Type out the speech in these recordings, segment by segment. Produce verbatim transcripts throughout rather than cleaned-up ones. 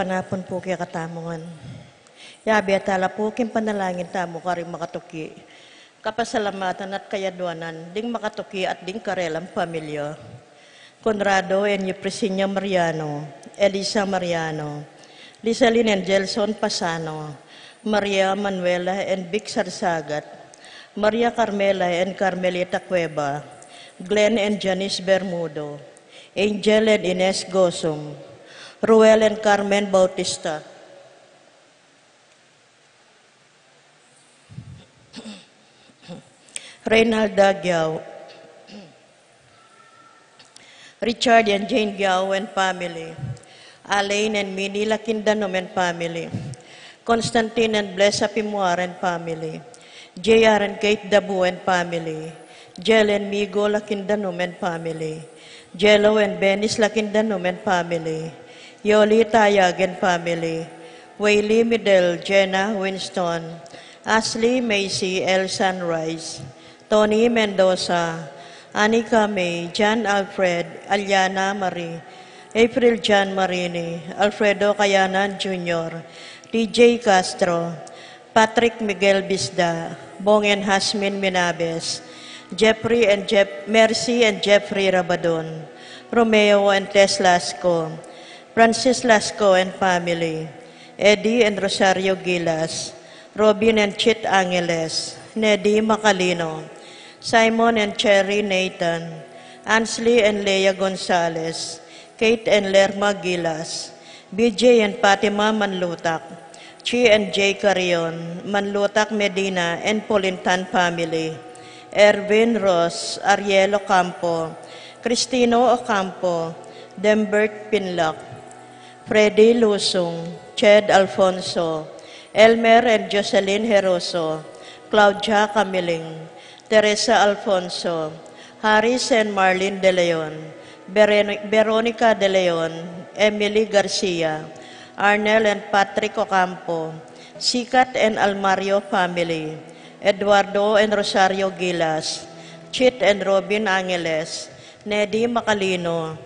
Ngapun pu kekatamu ngan. Yabe tala pu king panalangin tamu karing makatuki, kapasalamatan at kayadwanan ding makatuki at ding karelang pamilya. Conrado and Eupresiña Mariano, Elisa Mariano, Lisalin and Gelson Pasano, Maria Manuela and Vic Sarsagat, Maria Carmela and Carmelita Cueva, Glenn and Janice Bermudo, Angel and Ines Gosum, Ruel and Carmen Bautista, Reynalda Giao, Richard and Jane Giao and family, Alain and Minnie Lakindanum and family, Constantine and Blessa Pimuar and family, J R and Kate Dabu and family, Jel and Migo Lakindanum and family, Jello and Benis Lakindanum and family, Yoli Tayag and family, Whaley Midel, Jenna Winston, Ashley Macy L. Sunrise, Tony Mendoza, Anika May, John Alfred, Aliana Marie, April John Marini, Alfredo Kayanan Junior, T J Castro, Patrick Miguel Bisda, Bong and Hasmin Minabes, Jeffrey and Jeff-, Mercy and Jeffrey Rabadon, Romeo and Tess Lasco, Francis Lasco and family, Eddie and Rosario Gilas, Robin and Chit Angeles, Neddy Macalino, Simon and Cherry Nathan, Ansley and Lea Gonzalez, Kate and Lerma Gilas, B J and Fatima Manlutak, Chi and Jay Carrion, Manlutak Medina and Polintan family, Erwin Ross, Ariel Ocampo, Cristino Ocampo, Dembert Pinlock, Freddy Lusung, Ched Alfonso, Elmer and Jocelyn Heroso, Claudia Camiling, Teresa Alfonso, Harris and Marlene De Leon, Beren-, Veronica De Leon, Emily Garcia, Arnel and Patrick Ocampo, Sikat and Almario family, Eduardo and Rosario Gilas, Chit and Robin Angeles, Neddy Macalino,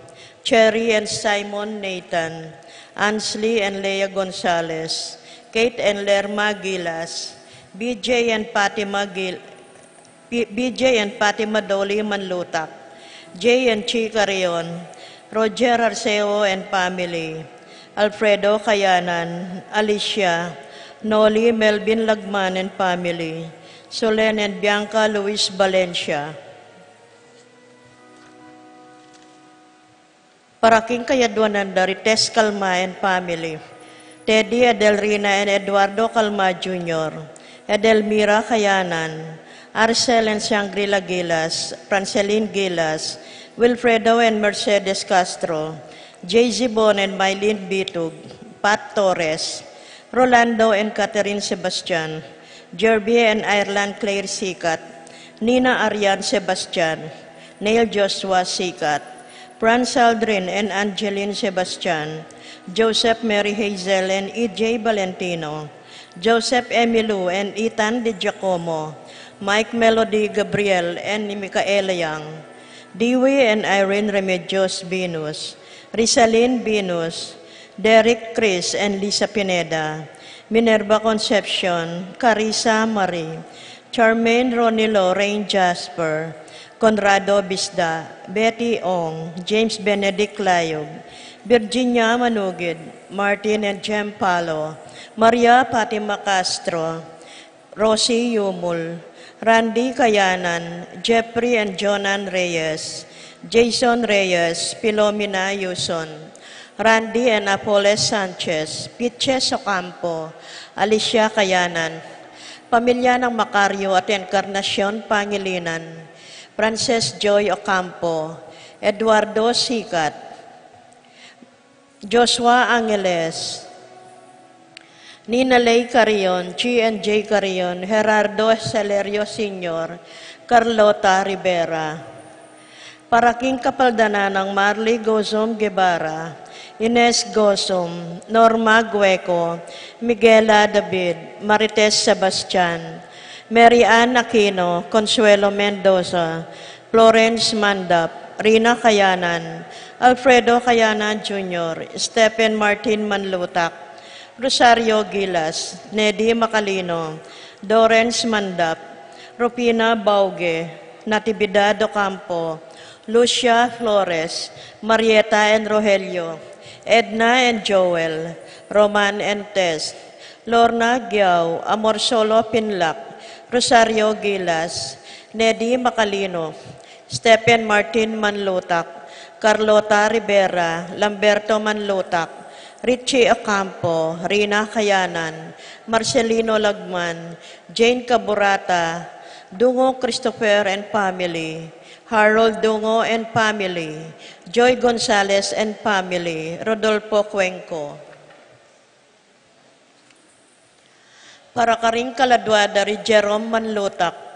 Cherry and Simon Nathan, Ansley and Lea Gonzalez, Kate and Lerma Gilas, B J and Fatima Gil-, P-, B J and Fatima Dolly Manlutak, Jay and Chi Carrion, Roger Arceo and family, Alfredo Kayanan, Alicia, Noli Melvin Lagman and family, Solen and Bianca Luis Valencia. Para king kayadwanan da ri Tess Calma and family, Teddy, Edelrina and Eduardo Calma Junior, Edelmira Kayanan, Arcel and Shangri-La Gilas, Francelin Gilas, Wilfredo and Mercedes Castro, J Z Bon and Mylene Bitug, Pat Torres, Rolando and Catherine Sebastian, Jerby and Ireland Claire Sikat, Nina Arian Sebastian, Neil Joshua Sikat, Franz Aldrin and Angeline Sebastian, Joseph Mary Hazel and E J Valentino, Joseph Emilou and Ethan De Giacomo, Mike Melody Gabriel and Micaela Young, Dewey and Irene Remedios Venus, Rizalin Venus, Derek Chris and Lisa Pineda, Minerva Concepcion, Carissa Marie, Charmaine Ronnie Lorraine Jasper, Conrado Bisda, Betty Ong, James Benedict Layog, Virginia Manugid, Martin and Jem Palo, Maria Fatima Castro, Rosie Yumul, Randy Kayanan, Jeffrey and Jonan Reyes, Jason Reyes, Filomena Yuson, Randy and Apoles Sanchez, Pitches Ocampo, Alicia Kayanan, pamilya ng Macario at Encarnacion Pangilinan, Frances Joy Ocampo, Eduardo Sikat, Joshua Angeles, Nina Ley Carrion, G and J Carrion, Gerardo Celerio Senior, Carlota Rivera. Para king kapaldanan nang Marley Gozum Guevara, Ines Gozum, Norma Gueco, Miguela David, Marites Sebastian, Mary Ann Aquino, Consuelo Mendoza, Florence Mandap, Rina Kayanan, Alfredo Kayanan Junior, Stephen Martin Manlutak, Rosario Gilas, Nedy Macalino, Dorrence Mandap, Rufina Bauge, Natividad Ocampo, Lucia Flores, Marieta and Rogelio, Edna and Joel, Roman and Tess, Lorna Giao, Amor Solo Pinlac, Rosario Gilas, Nedy Macalino, Stephen Martin Manlutak, Carlota Rivera, Lamberto Manlutak, Richie Ocampo, Rina Kayanan, Marcelino Lagman, Jane Caburata, Dungo Christopher and family, Harold Dungo and family, Joy Gonzalez and family, Rodolfo Cuenco. Para karing kaladua da ri Jerome Manlutak,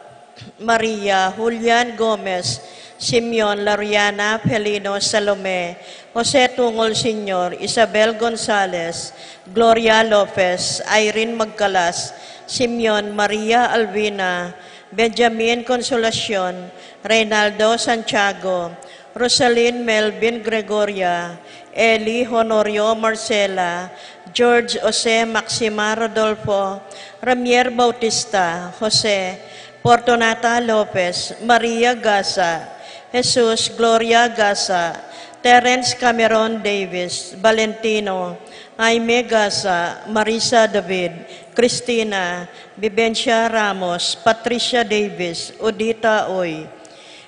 Maria, Julian Gomez, Simeon, Lariana, Felino, Salome, Jose Tungol Senior, Isabel Gonzalez, Gloria Lopez, Irene Magcalas, Simeon, Maria Alvina, Benjamin Consolacion, Reynaldo Santiago, Rosalyn Melvin Gregoria, Eli Honorio Marcela, George Jose Maxima Rodolfo, Ramier Bautista Jose, Fortunata Lopez, Maria Gaza, Jesus Gloria Gaza, Terence Cameron Davis, Valentino, Jaime Gaza, Marisa David, Cristina, Vivencia Ramos, Patricia Davis, Odita Uy,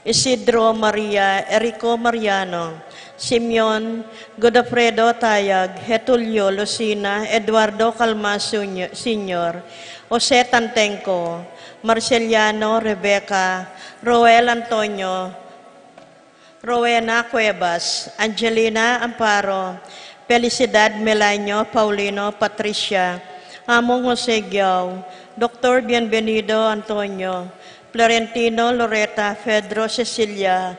Isidro Maria, Erico Mariano, Simeon, Godofredo Tayag, Getulio, Lucina, Eduardo Calma Senior, Jose Tantenco, Marceliano, Rebecca, Roel Antonio, Rowena Cuevas, Angelina Amparo, Felicidad Melanio, Paulino, Patricia, Among Jose Giao, Doctor Bienvenido Antonio, Florentino, Loreta, Pedro, Cecilia,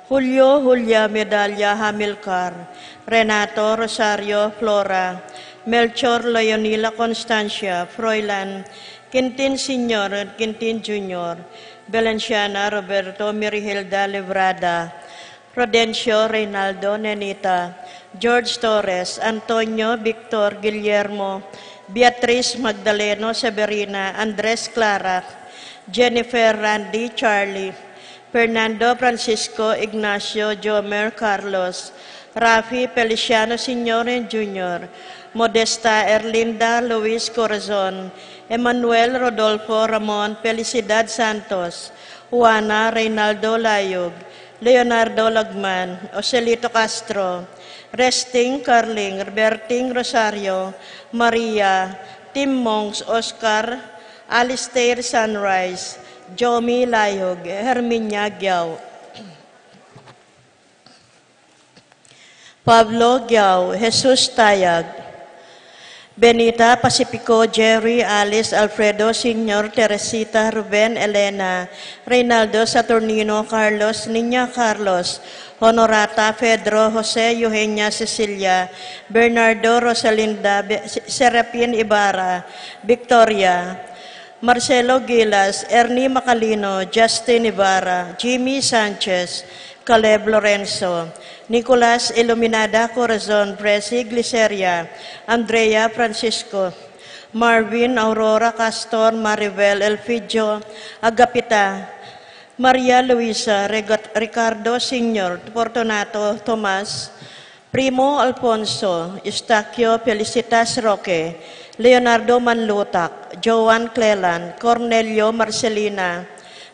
Julio, Julia, Medalia, Hamilcar, Renato, Rosario, Flora, Melchor, Leonila, Constancia, Froilan, Quintin Senior, Quintin Junior, Valenciana, Roberto, Mirihilda, Librada, Rodencio, Reynaldo, Nenita, George Torres, Antonio, Victor, Guillermo, Beatriz, Magdaleno, Severina, Andres, Clara, Jennifer, Randy, Charlie, Fernando, Francisco, Ignacio, Jomer, Carlos, Rafi, Feliciano Senior and Junior, Modesta, Erlinda, Luis, Corazon, Emmanuel, Rodolfo, Ramon, Felicidad Santos, Juana, Reynaldo Layug, Leonardo Lagman, Joselito Castro, Resting, Carling, Berting, Rosario, Maria, Tim Mongs, Oscar, Alistair Sunrise, Jomi Layug, Herminia Giao, Pablo Giao, Jesus Tayag, Benita Pacifico, Jerry, Alice, Alfredo Senior, Teresita, Ruben, Elena, Reynaldo Saturnino, Carlos, Niña Carlos, Honorata, Pedro, Jose, Eugenia, Cecilia, Bernardo, Rosalinda, Be-, Serafin Ibarra, Victoria, Marcelo Gilas, Ernie Macalino, Justin Ibarra, Jimmy Sanchez, Caleb Lorenzo, Nicolas Iluminada Corazon, Presi Gliceria, Andrea Francisco, Marvin, Aurora Castor, Maribel, Elfidio, Agapita, Maria Luisa, Regat-, Ricardo Senior, Fortunato Tomas, Primo Alfonso, Eustaquio Felicitas Roque, Leonardo Manlutak, Joan Clelan, Cornelio Marcelina,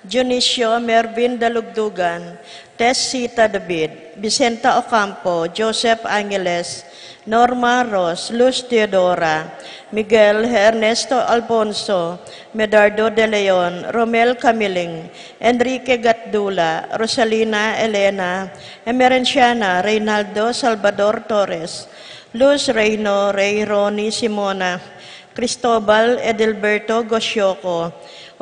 Dionisio Mervin Dalugdugan, Tessita David, Vicenta Ocampo, Joseph Angeles, Norma Ros, Luz Teodora, Miguel Ernesto Alfonso, Medardo de Leon, Romel Camiling, Enrique Gatdula, Rosalina Elena, Emerenciana Reynaldo Salvador Torres, Luz Reino, Rey Ronnie Simona, Cristobal Edilberto Gosioco,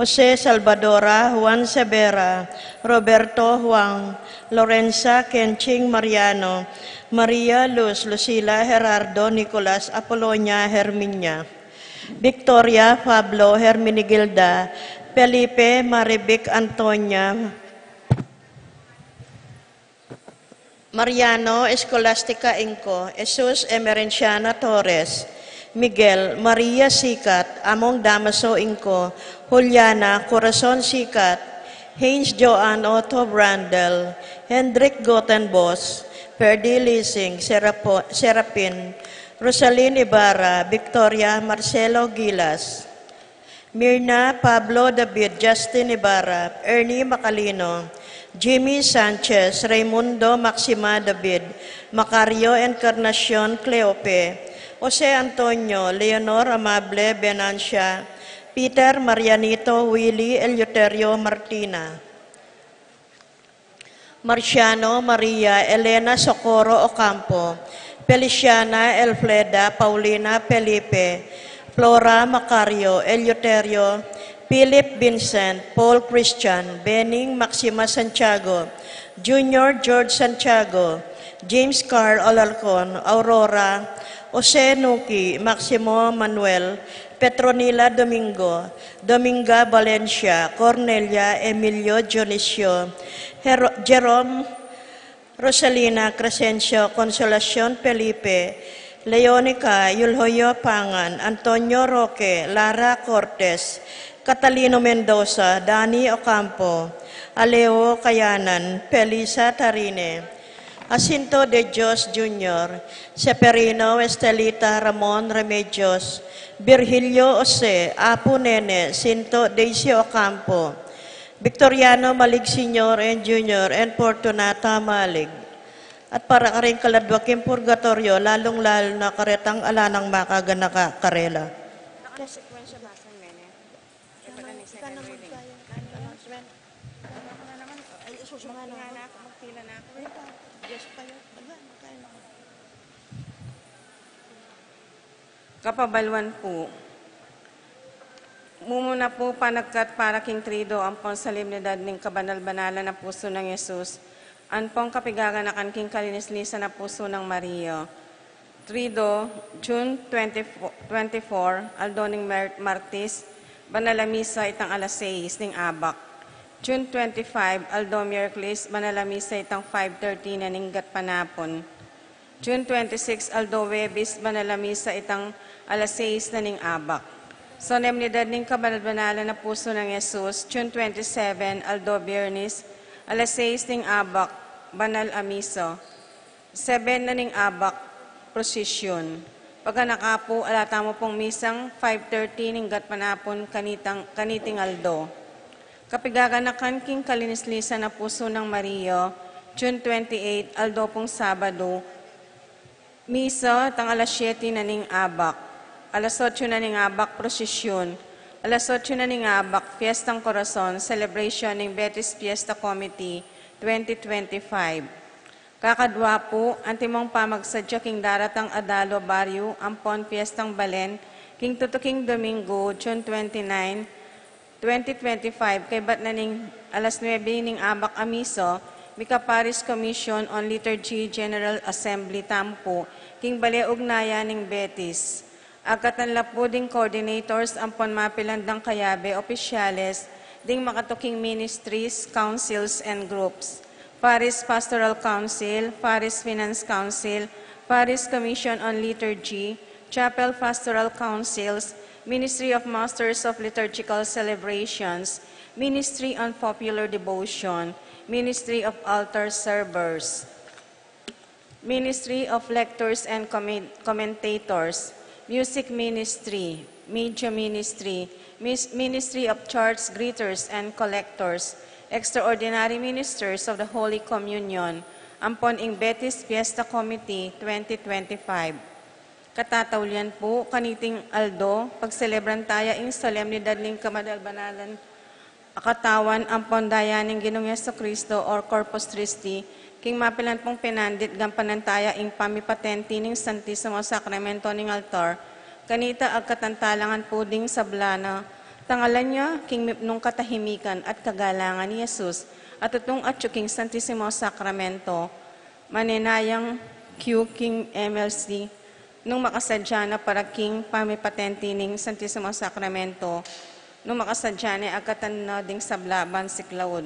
Jose Salvadora, Juan Severa, Roberto Juan, Lorenza Kenching Mariano, Maria Luz, Lucila Gerardo, Nicolas Apolonia Herminia, Victoria Pablo Herminigilda, Felipe Marivic Antonia, Mariano Escolastica Inco, Jesus Emerenciana Torres, Miguel Maria Sicat, Among Damaso Inco, Juliana Corazon Sicat, Haynes Joan Otto Brandel, Hendrik Gotenbos, Ferdy Lising, Serapo-, Serapin, Rosalyn Ibarra, Victoria Marcelo Gilas, Mirna Pablo David, Justin Ibarra, Ernie Macalino, Jimmy Sanchez, Raymundo Maxima David, Macario Encarnacion Cleope, Jose Antonio, Leonor Amable Benancia, Peter Marianito, Willy Eleuterio Martina, Marciano Maria, Elena Socorro Ocampo, Feliciana Elfreda, Paulina Felipe, Flora Macario, Eleuterio, Philip Vincent, Paul Christian, Bening Maxima Santiago, Junior George Santiago, James Carl Alarcon, Aurora, Jose Nuki, Maximo Manuel, Petronila Domingo, Dominga Valencia, Cornelia Emilio Dionisio, Jero-, Jerome Rosalina Crescencio, Consolacion Felipe, Leonica Yulhoyo Pangan, Antonio Roque, Lara Cortes, Catalino Mendoza, Dani Ocampo, Aleo Kayanan, Felisa Tarine, Jacinto de Dios Junior, Seferino Estelita Ramon Remedios, Virgilio Jose, Apu Nene, Sinto Daisy Ocampo, Victoriano Malig Senior and Junior, and Fortunata Malig. At para karing kaladwa king purgatoryo, lalung-lalu na karetang ala nang makaganaka karela. Nakasekwensya ba sa mene? Ika na magkaya. Ay, susunod na. Magpila na ako. Yes, pa yun. Ala, magkaya na. Kapabaluan pu. Mumuna pu, panagkat para king Triduum ampon Solemnidad ning Kabanal-banalan a Pusu nang Jesus, ampong kapigaganakan king kalinis-lisan a Pusu nang Maria. Triduum, June twenty-four, twenty-four, aldo ning Mer-, Martis, banal a misa itang alas sais ning abak. June twenty-five, aldo Miyerkules, banal a misa itang five thirty na ning gatpanapun. June twenty-six, aldo Huwebes, banal a misa itang alas sais na ning abak. Solemnidad ning Kabanal-banalan a Pusu nang Jesus, June twenty-seven, aldo Biyernes, alas sais ning abak, banal a misa. Seven na ning abak, prosesyon. Pagkanaka pu, ala tamu pung misang five thirty ning gatpanapun kanitang, kaniting aldo. Kapigaganakan king kalinis-lisan a Pusu nang Maria, June twenty-eight, aldo pung Sabadu, misa itang alas siyete na ning abak. Alas otso na ning abak, prosesyon. Alas otso na ning abak, Fiestang Corazon, celebration ning Betis Fiesta Committee twenty twenty-five. Kakadwa pu, antimong pamagsadya king daratang a dalu a baryu ampon Fiestang Balen, king tutuking Domingo, June twenty-nine, twenty twenty-five, kaybat na ning alas nuebe ning abak a misa, mika Parish Commission on Liturgy General Assembly tamu pu, king bale ugnayan ning Betis. Agkatan la pu ding coordinators ampon mapilan dang kayabe, opisyales, ding makatuking ministries, councils, and groups. Parish Pastoral Council, Parish Finance Council, Parish Commission on Liturgy, Chapel Pastoral Councils, Ministry of Masters of Liturgical Celebrations, Ministry on Popular Devotion, Ministry of Altar Servers, Ministry of Lectors and Commen-, Commentators, Music Ministry, Media Ministry, Mis-, Ministry of Church Greeters and Collectors, Extraordinary Ministers of the Holy Communion, ampon ing Betis Fiesta Committee twenty twenty-five. Katataulian pu, kaniting aldo, pagselebran taya ing solemnidad ning Kabanal-banalan a Katawan ampon Daya ning Ginung Jesucristo or Corpus Christi, king mapilan pung pinandit, gampanan taya ing pamipatenti ning Santisimo Sakramento ning altar. Kanita agkatan tala ngan pu ding sabla na tangalan ya king mipnung katahimikan at kagalangan ni Jesus, a tutung atyu king Santisimo Sakramento. Manenayang Q king M L C, nung makasadya na para king pamipatenti ning Santisimo Sakramento, nung makasadya na, agkatan na ding sabla ban siklaud.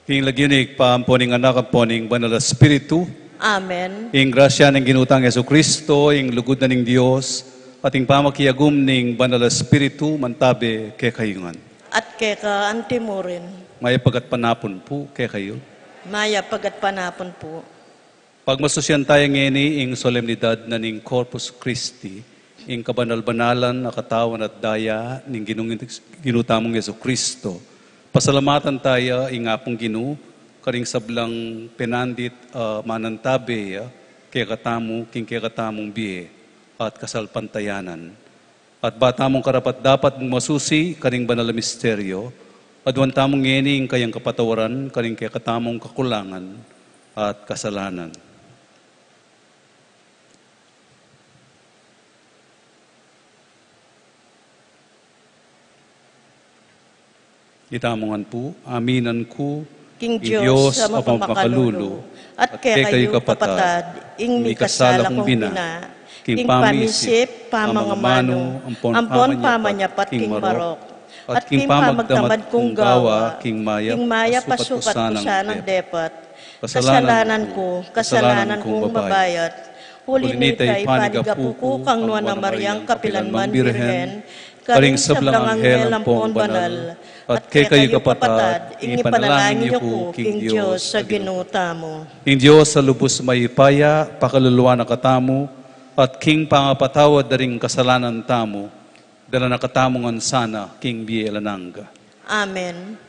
King lagyu ning Ibpa, ampo ning Anak, ampo ning Banal a Espiritu. Amen. Ing grasya ning Ginu tang Jesucristo, ing lugud na ning Dios, at ing pamakiagum ning Banal a Espiritu, mantabe kekayu ngan. At keka antimurin. Mayap a gatpanapun pu kekayu. Mayap a gatpanapun pu. Pagmasusyan taya ngeni ing solemnidad na ning Corpus Christi, ing kabanal-banalan a katawan at daya ning Ginung, Ginu tamung Jesucristo. Pasalamatan taya ing Apung Ginu, karing sablang penandit a manantabe ya kekatamu, king kekatamung bie at kasalpantayanan. At ba tamung karapat-dapat mung masusi karing banal a misteryo, aduan tamu ngeni ing kayang kapatawaran karing kekatamung kakulangan at kasalanan. Itamu ngan pu, aminan ku king Dios a mapamakalulu, at kekayu kapatad, ing mikasala kung bina, king pamisip, pamangamanu, ampon pamanyapat king marok, at king pamagtamad kung gawa king mayap a sukat ku sanang depat. Kasalanan ku, kasalanan kung mabayat. Uli na nita, ipanigapu ku kang Nuan a Mariang kapilanman Birhen, karing sablang anghel ampon banal, at kekayu kapatad, ing ipanalangin yu ku king Dios a Ginu tamu. Ing Dios a lubus mayupaya, pakaluluan na katamu, at king pangapatawad da ring kasalanan tamu, dala na katamu ngan sana king bie alang angga. Amen.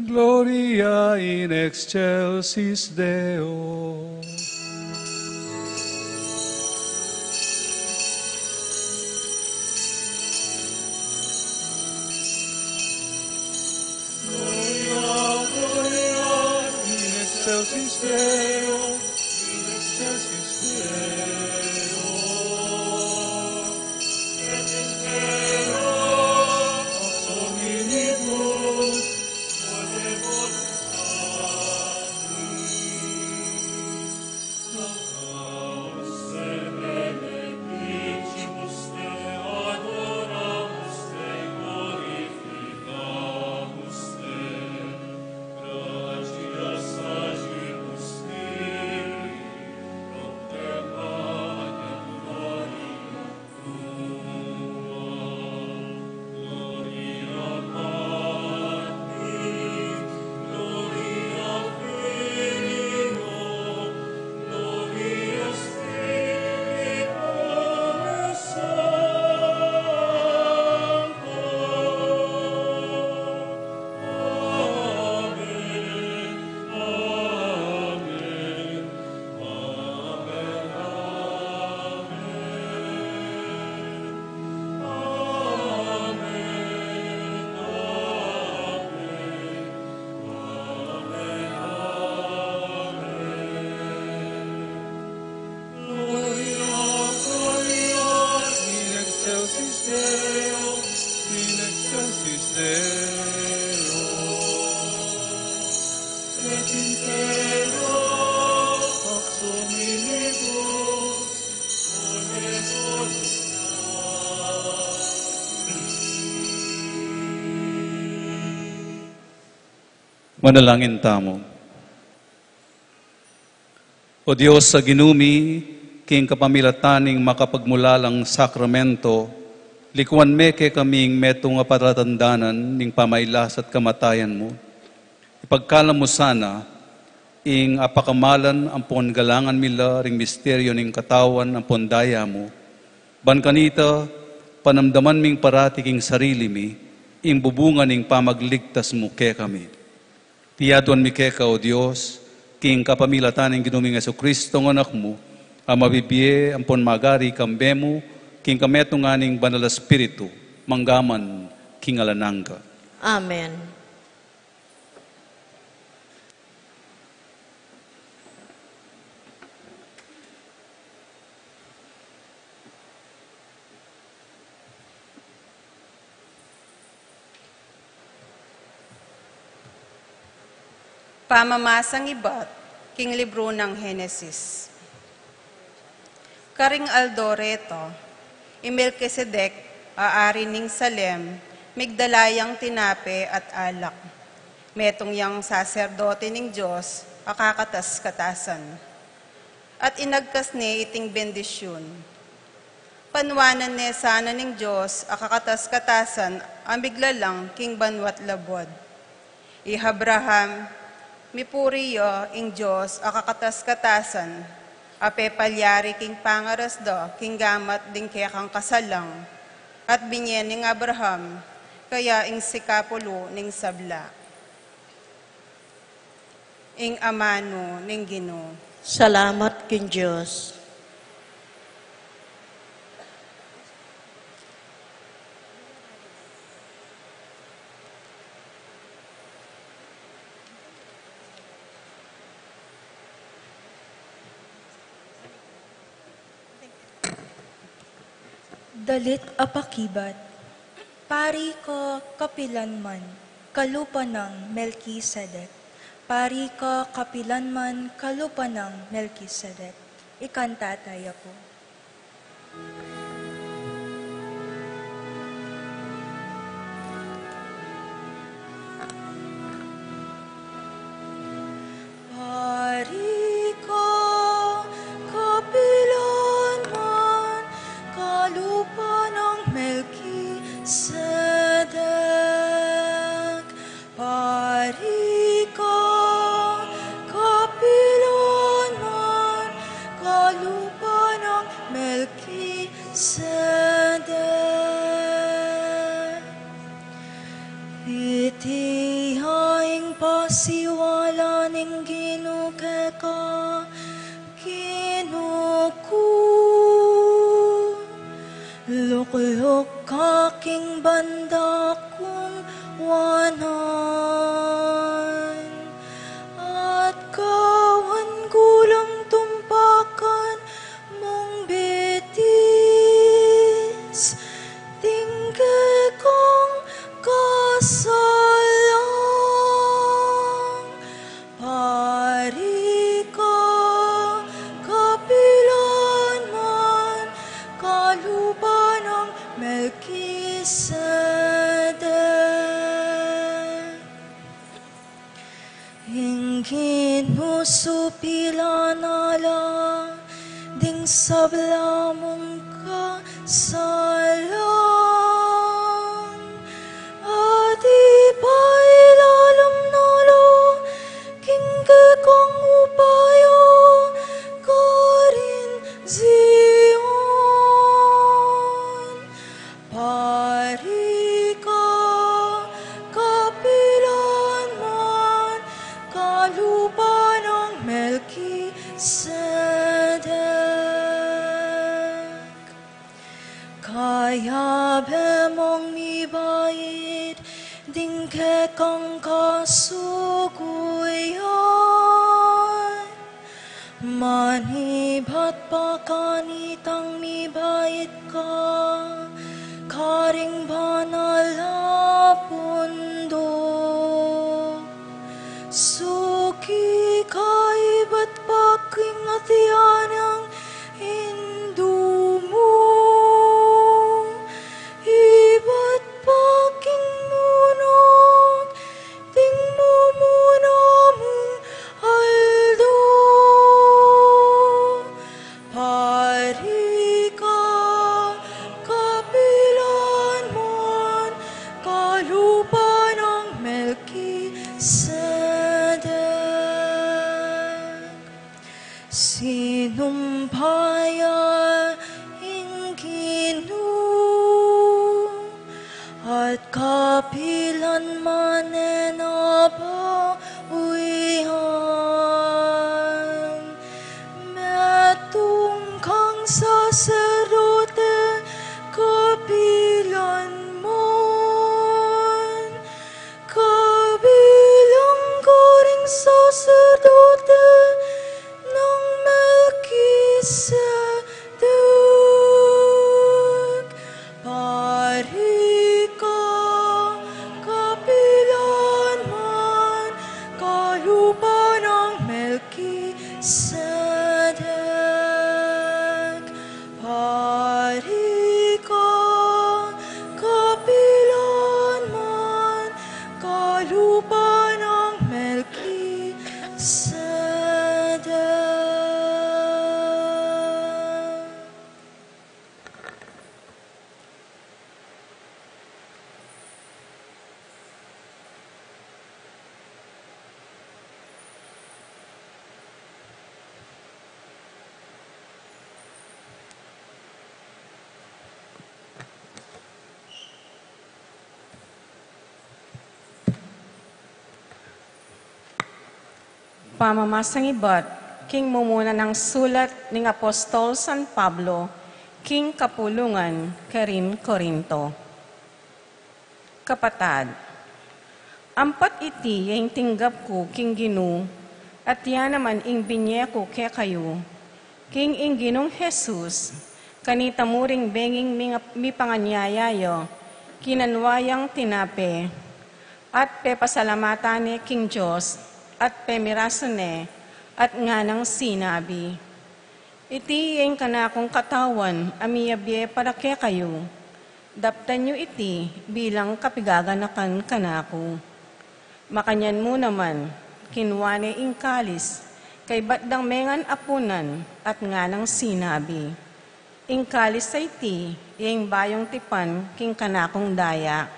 Gloria in excelsis Deo. Gloria, gloria in excelsis Deo, in excelsis Deo, et in terra pax hominibus. Manalangin tamu. O Dios a Ginu mi, king kapamilatan ning makapagmulalang sakramento, likuan me kekaming metung a palatandanan ning pamailas at kamatayan mu. Ipagkalam mu sana ing apakamalan ampon galangan mi la ring misteryo ning katawan ampon daya mu. Ban kanita, panamdaman ming parati king sarili mi ing bubunga ning pamagligtas mu kekami. Piyatuan mi keka, O Dios, king kapamilatan ning Ginu ming Jesucristo, a Anak mu, a mabibie ampon magari kambe mu, king kametungan ning Banal a Espiritu, mangga man king alang angga. Amen. Pamamasang ibat king libru nang Henesis. Karing aldo reto, i Melkisedek, a ari ning Salem, migdala yang tinape at alak. Metung yang saserdote ning Dios a kakatas-katasan. At inagkas ne iting bendisyun. Panuanan ne sana ning Dios a kakatas-katasan a miglalang king banua't labuad. I Abraham, mipuri ya ing Dios a kakatas-katasan, a pepalyari king pangaras da king gamat ding kekang kasalang, at binye neng Abraham kaya ing sikapulu ning sabla. Ing amanu ning Ginu. Salamat king Dios. Dalit a pakibat. Pari ka kapilanman, kalupa nang Melkisedek. Pari ka kapilanman, kalupa nang Melkisedek. Ikanta taya pu. Pari ka kapilanman, kalupa nang Melkisedek. Pari ka kapilanman, kalupa nang Melkisedek. Iti ya ing pasiwala ning Ginu keka, Ginu ku. Lukluk ka king banda kung wanan, at gawan ku lang tumpakan mung betis ding kekang kasalang. Pari ka kapilanman, kalupa nang Melkisedek. Ing Ginu supilan na la ding sabla mung kasalan, at ipailalam na la king kekang upaya karin Zion. Pari ka kapilanman, kalupa nang Melkisedek. Kayabe mung mibait ding kekang kasukuyan, manibat pa kanitang mibait ka karing banal a bunduk. Suki ka ibat pa king atiu nang Indu mu, ibat pa king munuk ding mumuna mung aldo. Pari ka kapilanman, kalupa nang Melkisedek. Sinumpaya ing Ginu, at Kapilan man e na bawian, metung kang saserdote kapilan man, kabilang ka ring saserdote nang Melkisedek. Pari ka kapilan man, kalupa nang Melkisedek. Pari ka kapilan man, kalupa nang Melkisedek. Pamamasang ibat king mumuna nang sulat ning Apostol San Pablo king kapulungan karin Corinto. Kapatad, ampat iti ya ing tinggap ku king Ginu, at ya naman ing binye ku kekayu, king ing Ginung Jesus, kanita mu ring benging minga-, mipanganyaya ya, kinanwa yang tinape, at pepasalamatan ne king Dios, at pemirasu ne, at nganang sinabi, "Iti ya ing kanakung katawan a miyabie para kekayu. Daptan yu iti bilang kapigaganakan kanaku." Makanyan mu naman, kinwa ne ing kalis, kaybat dang mengan apunan, at nganang sinabi, "Ing kalis a iti ya ing bayung tipan king kanakung daya.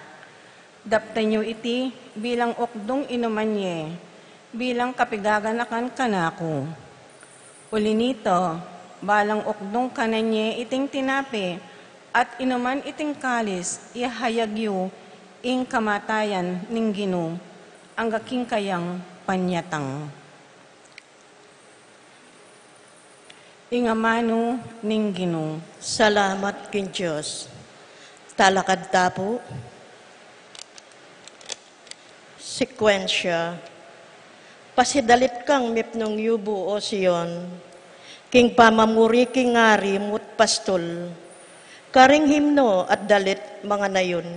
Daptan yu iti bilang ukdung inuman ye, bilang kapigaganakan kanaku." Uli nita, balang ukdung kanan ye iting tinape, at inuman iting kalis, ihayag yu ing kamatayan ning Ginu, angga king kayang panyatang. Ing amanu ning Ginu. Salamat king Dios. Talakad ta pu. Sekwensya. Pasidalit kang mipnung yubu, o Sion, king pamamuri king ari mu't pastul, karing himno at dalit manganayun.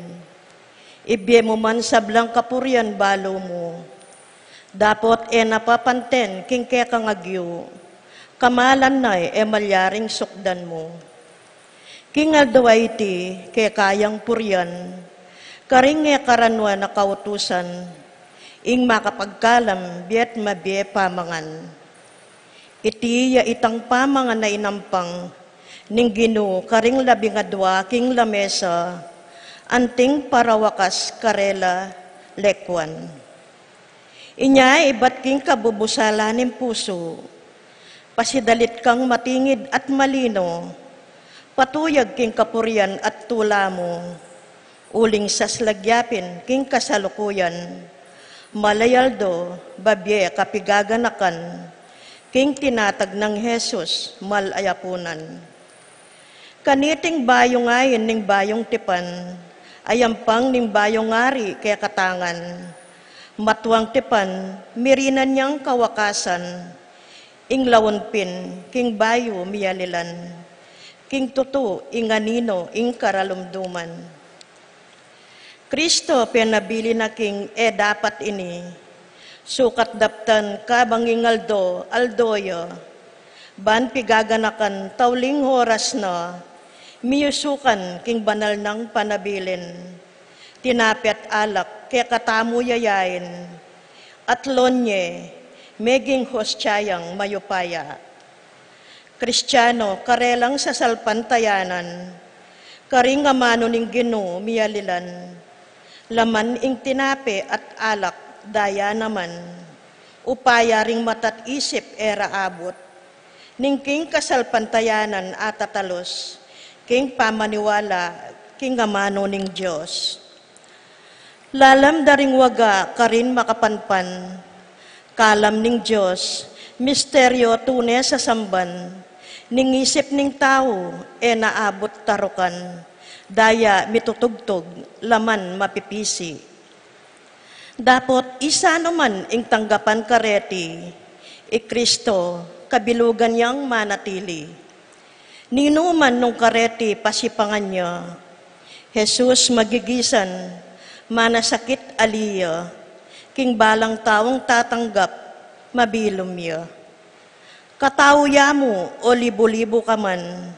Ibie mu man sablang kapurian balu mu. Dapot e na papanten king kekang agyu, kamalan na e malyaring sukdan mu. King aldo a iti, keka yang purian, karing e karanuan a kautusan, ing makapagkalam bie't mabie pamangan. Iti ya itang pamangan a inampang ning Ginu karing labing adua king lamesa, anting parawakas karela lekuan. Inya ibat king kabubusala ning pusu, pasidalit kang matingid at malino, patuyag king kapurian at tula mu, uling saslag ya pin king kasalukuyan, mal a aldo, babie kapigaganakan, king tinatag nang Jesus, mal a apunan. Kaniting bayung ain ning bayung tipan, ayampang ning bayung ari kekatang ngan. Matuang tipan, mirinan yang kawakasan, ing laun pin, king bayu miyalilan, king tutu, ing anino, ing karalumduman. Kristo penabilin na king e dapat ini, sukat daptan kabang ing aldo, aldo ya, ban pigaganakan tauling oras na, miyusukan king banal nang panabilin. Tinape at alak, kekatamu yayain, at lon ye, meging hostya yang mayupaya. Kristiano, karelang sasalpantayanan, karing amanu ning Ginu miyalilan, laman ing tinape at alak, daya naman, upaya ring mata't isip e ra abut, ning king kasalpantayanan atatalus, king pamaniwala, king amanu ning Dios. Lalam da ring waga karin makapanpan, kalam ning Dios, misteryo tune sasamban, ning isip ning tau e na abut tarukan, daya mitutugtug, laman mapipisi. Dapot isanu man ing tanggapan kareti, i Kristo kabilugan yang manatili. Ninuman nung kareti pasipangan ya, Jesus magigisan, manasakit ali ya, king balang taung tatanggap, mabilum ya. Katau ya mu o libu-libu ka man,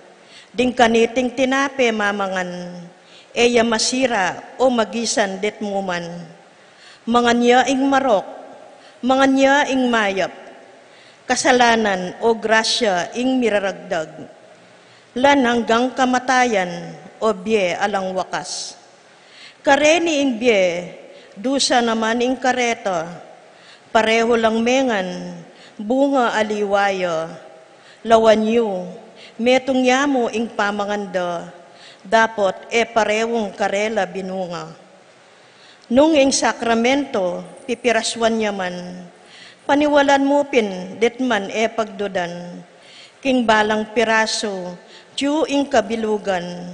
ding kaniting tinape mamangan, e ya masira o magisan detmu man. Mangan ya ing marok, mangan ya ing mayap, kasalanan o grasya ing miraragdag. Lan anggang kamatayan o bie alang wakas. Kareni ing bie, dusa naman ing kareta, parehu lang mengan, bunga aliwa ya. Lawan yu, metung ya mu ing pamangan da, dapot e parehung karela binunga. Nung ing sakramento, pipirasuan ya man, paniwalan mu pin, detman e pagdudan, king balang pirasu, tiyu ing kabilugan,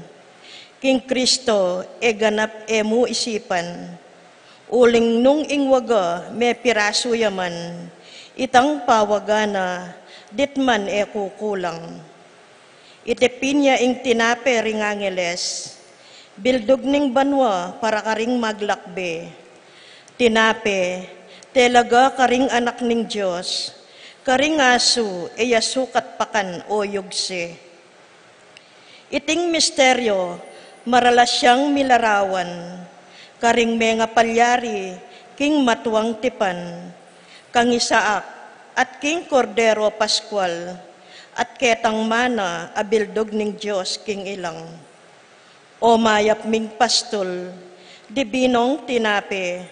king Kristo, e ganap e mu isipan, uling nung ing waga, mepirasu ya man, itang pawaga na, detman e kukulang. Itipin ya ing tinape ring angeles, bildug ning banua para karing maglakbe. Tinape, telaga karing anak ning Dios, karing asu, e ya sukat pakan o yugse. Iting misteryo, maralas yang milarawan, karing mengapalyari, king matuang tipan, kang Isaac, at king Kordero Pascual, at ketang mana a bildug ning Dios king ilang. O mayap ming pastul, dibinong tinape,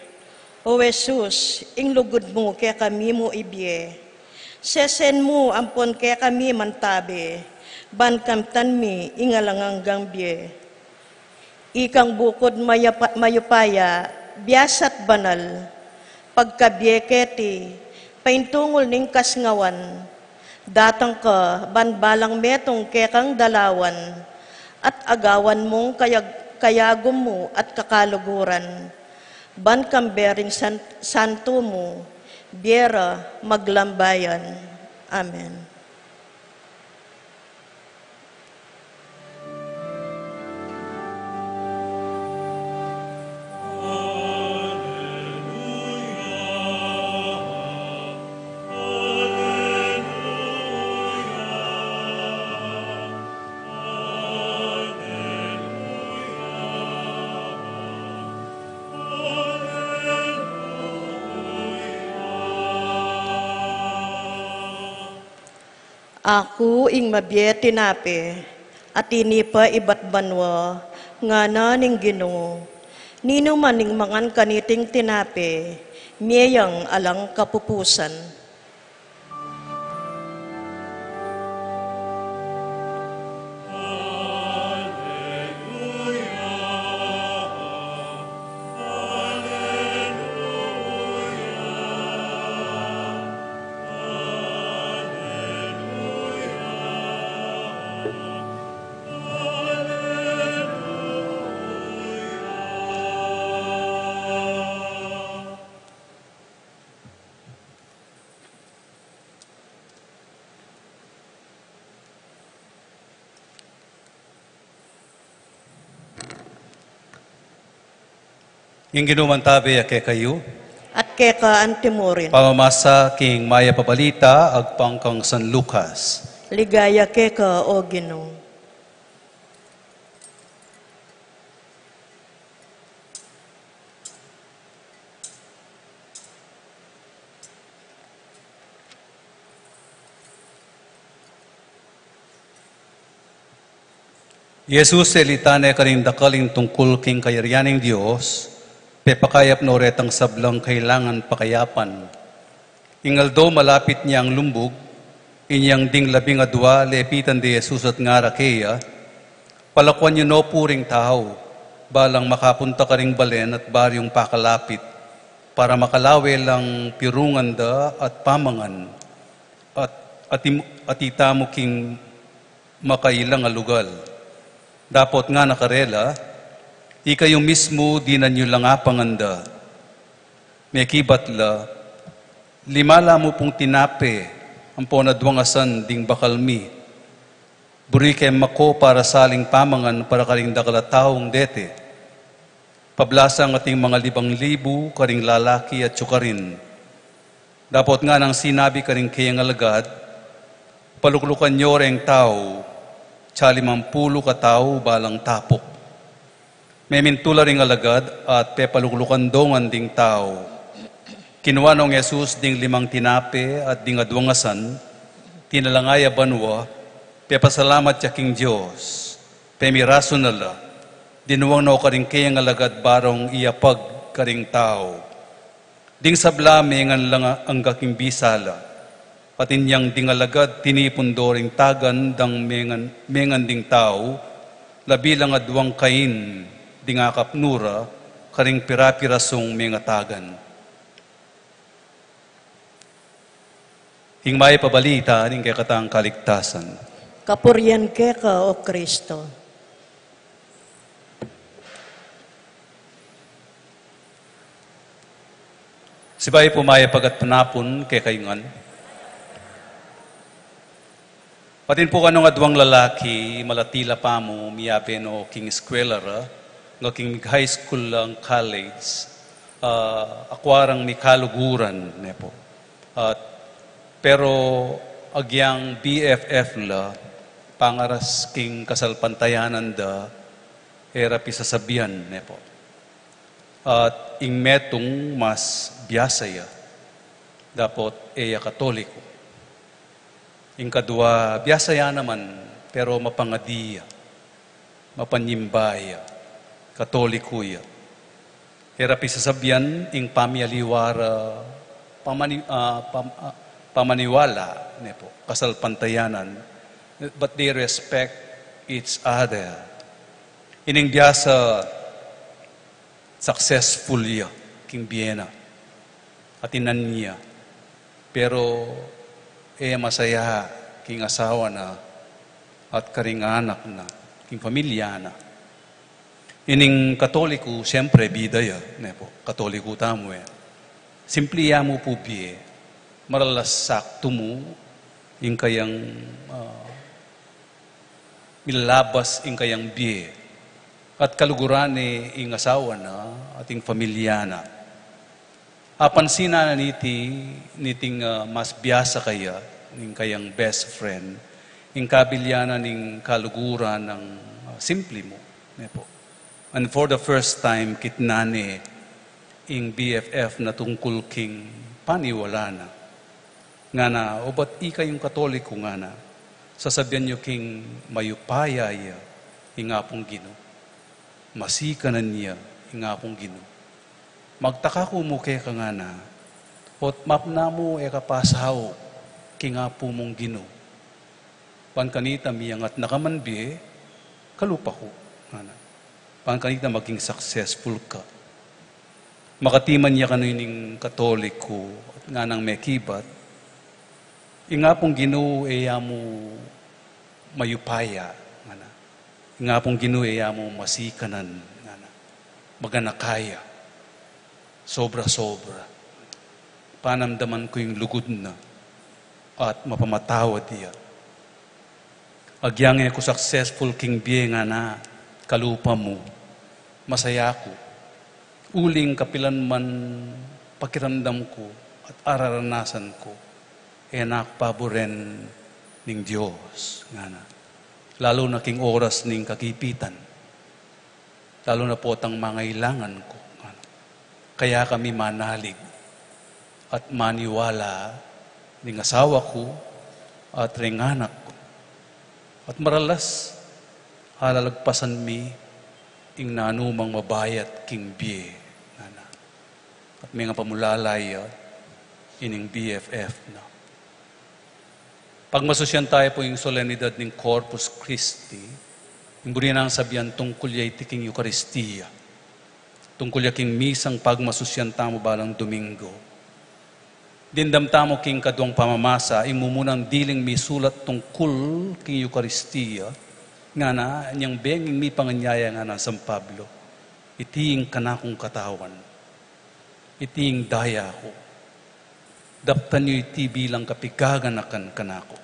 O Jesus, ing lugud mu kekami mu ibie, sesen mu ampon kekami mantabe, ban kamtan mi ing alang anggang bie. Ikang bukud mayapa-, mayupaya, bias at banal, pagkabie keti, paintungul ning kasngawan, datang ka, ban balang metung kekang dalawan, at agawan mung kayag-, kayagum mu at kakaluguran, ban kambe ring san-, santu mu, bie ra maglambayan. Amen. Aku ing mabie tinape, a tinipa ibat banua, ngana ning Ginu. Ninuman ing mangan kaniting tinape, mie yang alang kapupusan. Ing Ginu mantabe ya kekayu. At keka antimurin. Pamamasa king Mayap a Balita agpang kang San Lucas. Ligaya keka, O Ginu. Jesus, selitan ne karing dakal ing tungkul king kayarian ning Dios, pepakayap no retang sablang kailangan pakayapan. Ing aldo malapit ne yang lumbug, inyang ding labing adua lepitan de Jesus at ngara keya, Palakuan yu no pu ring tau. balang makapunta karing balen at baryung pakalapit, para makalawe lang pirungan da at pamangan, at, at, im- at itamu king makailang a lugal. Dapot ngana karela, ikayu mismu dinan yu lang apanganda. Mekibat la, lima la mu pung tinape, ampon aduang asan ding bakal mi. Buri ke mako para saling pamangan para karing dakal a taung dete. Pablasang ating mga libang libu karing lalaki at sukarin. Dapot nganang sinabi karing kayang alagad, paluklukan yo reng tau, tsa limang pulu katau balang tapuk. Memintu la ring alagad at pepaluklukan do ngan ding tau. Kinua nong Jesus ding limang tinape at ding aduang asan, tinalangaya banua, pepasalamat ya king Dios, pemirasu na la, dinuang no karing kayang alagad barong iyapag karing tau. Ding sabla mengan la angga king bisa la. At inyang ding alagad tinipun do ring tagan dang mengan, mengan ding tau, labi lang aduang kain ding akapnu ra karing pirapirasung mengatagan. Ing mayap a balita ning kekatang kaligtasan. Kapurian keka, O Kristo. Sibayu pu mayap a gatpanapun kekayu ngan. Atin pu kanung aduang lalaki, malati la pamu, miyabe no king eskwela ra, nga king high school lang, college, ah, akwa rang mikaluguran, ne pu. At, pero agyang B F F la, pangaras king kasalpantayanan da, e ra pisasabian, ne pu. At ing metung mas biasa ya, dapot e ya Katoliko. Ing kadua, biasa ya naman, pero mapangadi ya, mapanyimba ya, Katoliko ya. E ra pisasabian ing pamialiwa ra, pamani-, ah, pam-, ah, pamaniwala, ne pu, kasalpantayanan, but they respect each other. Ining biasa, successful ya king bie na, atinan ya. Pero e masaya king asawa na at karing anak na, king pamilya na. Ining Katoliko, siyempre, bida ya, ne pu, Katoliko tamu, e. Simpli ya mu pu bie, maralas saktu mu ing kayang, ah, milalabas ing kayang bie, at kaluguran ne ing asawa na, at ing pamilya na. Apansinan na niti, niting, ah, mas biasa kaya, ning kayang best friend, ing kabilyanan ning kaluguran nang, ah, simpli mu, ne pu. And for the first time, kitnan ne ing B F F na tungkul king paniwala na. Ngana, "O ba't ikayung Katoliko," ngana, "sasabian yu king mayupaya ya ing Apung Ginu? Masikanan ya ing Apung Ginu. Magtaka ku mu keka," ngana, "o't mapna mu e ka pasaup king Apu mung Ginu. Ban kanita miyangat na ka man bie, kalupa ku," ngana. "Ban kanita maging successful ka." Makatiman ya kanu ining Katoliko, at nganang mekibat, "Ing Apung Ginu e ya mu mayupaya," ngana. "Ing Apung Ginu e ya mu masikanan," ngana. "Maganaka ya. Sobra-sobra. Panamdaman ku ing lugud na at mapamatawad ya. Agyang e ku successful king bie," ngana, "kalupa mu, masaya ku. Uling kapilan man pakiramdam ku at araranasan ku, e na ku paburen ning Dios," ngana. "Lalu na king oras ning kagipitan. Lalu na potang mangailangan ku, ngana. Kaya kami manalig at maniwala ning asawa ku at ring anak ku. At maralas, alalagpasan mi ing nanumang mabayat king bie," ngana. At mengapamulala ya ining B F F na. Pagmasusyan tayu pu ing solenidad ning Corpus Christi, Buri nang sabian tungkul ya iti king Eukaristia. Tungkul ya king misang pagmasusyan tamu balang Domingo. Dimdam tamu king kaduang pamamasa, ing mumunang diling misulat tungkul king Eukaristia, ngana, inyang benging mipanganyaya ngana nang San Pablo, "Iti ing kanakung katawan, iti ing daya ku, daptan yu iti bilang kapigaganakan kanaku."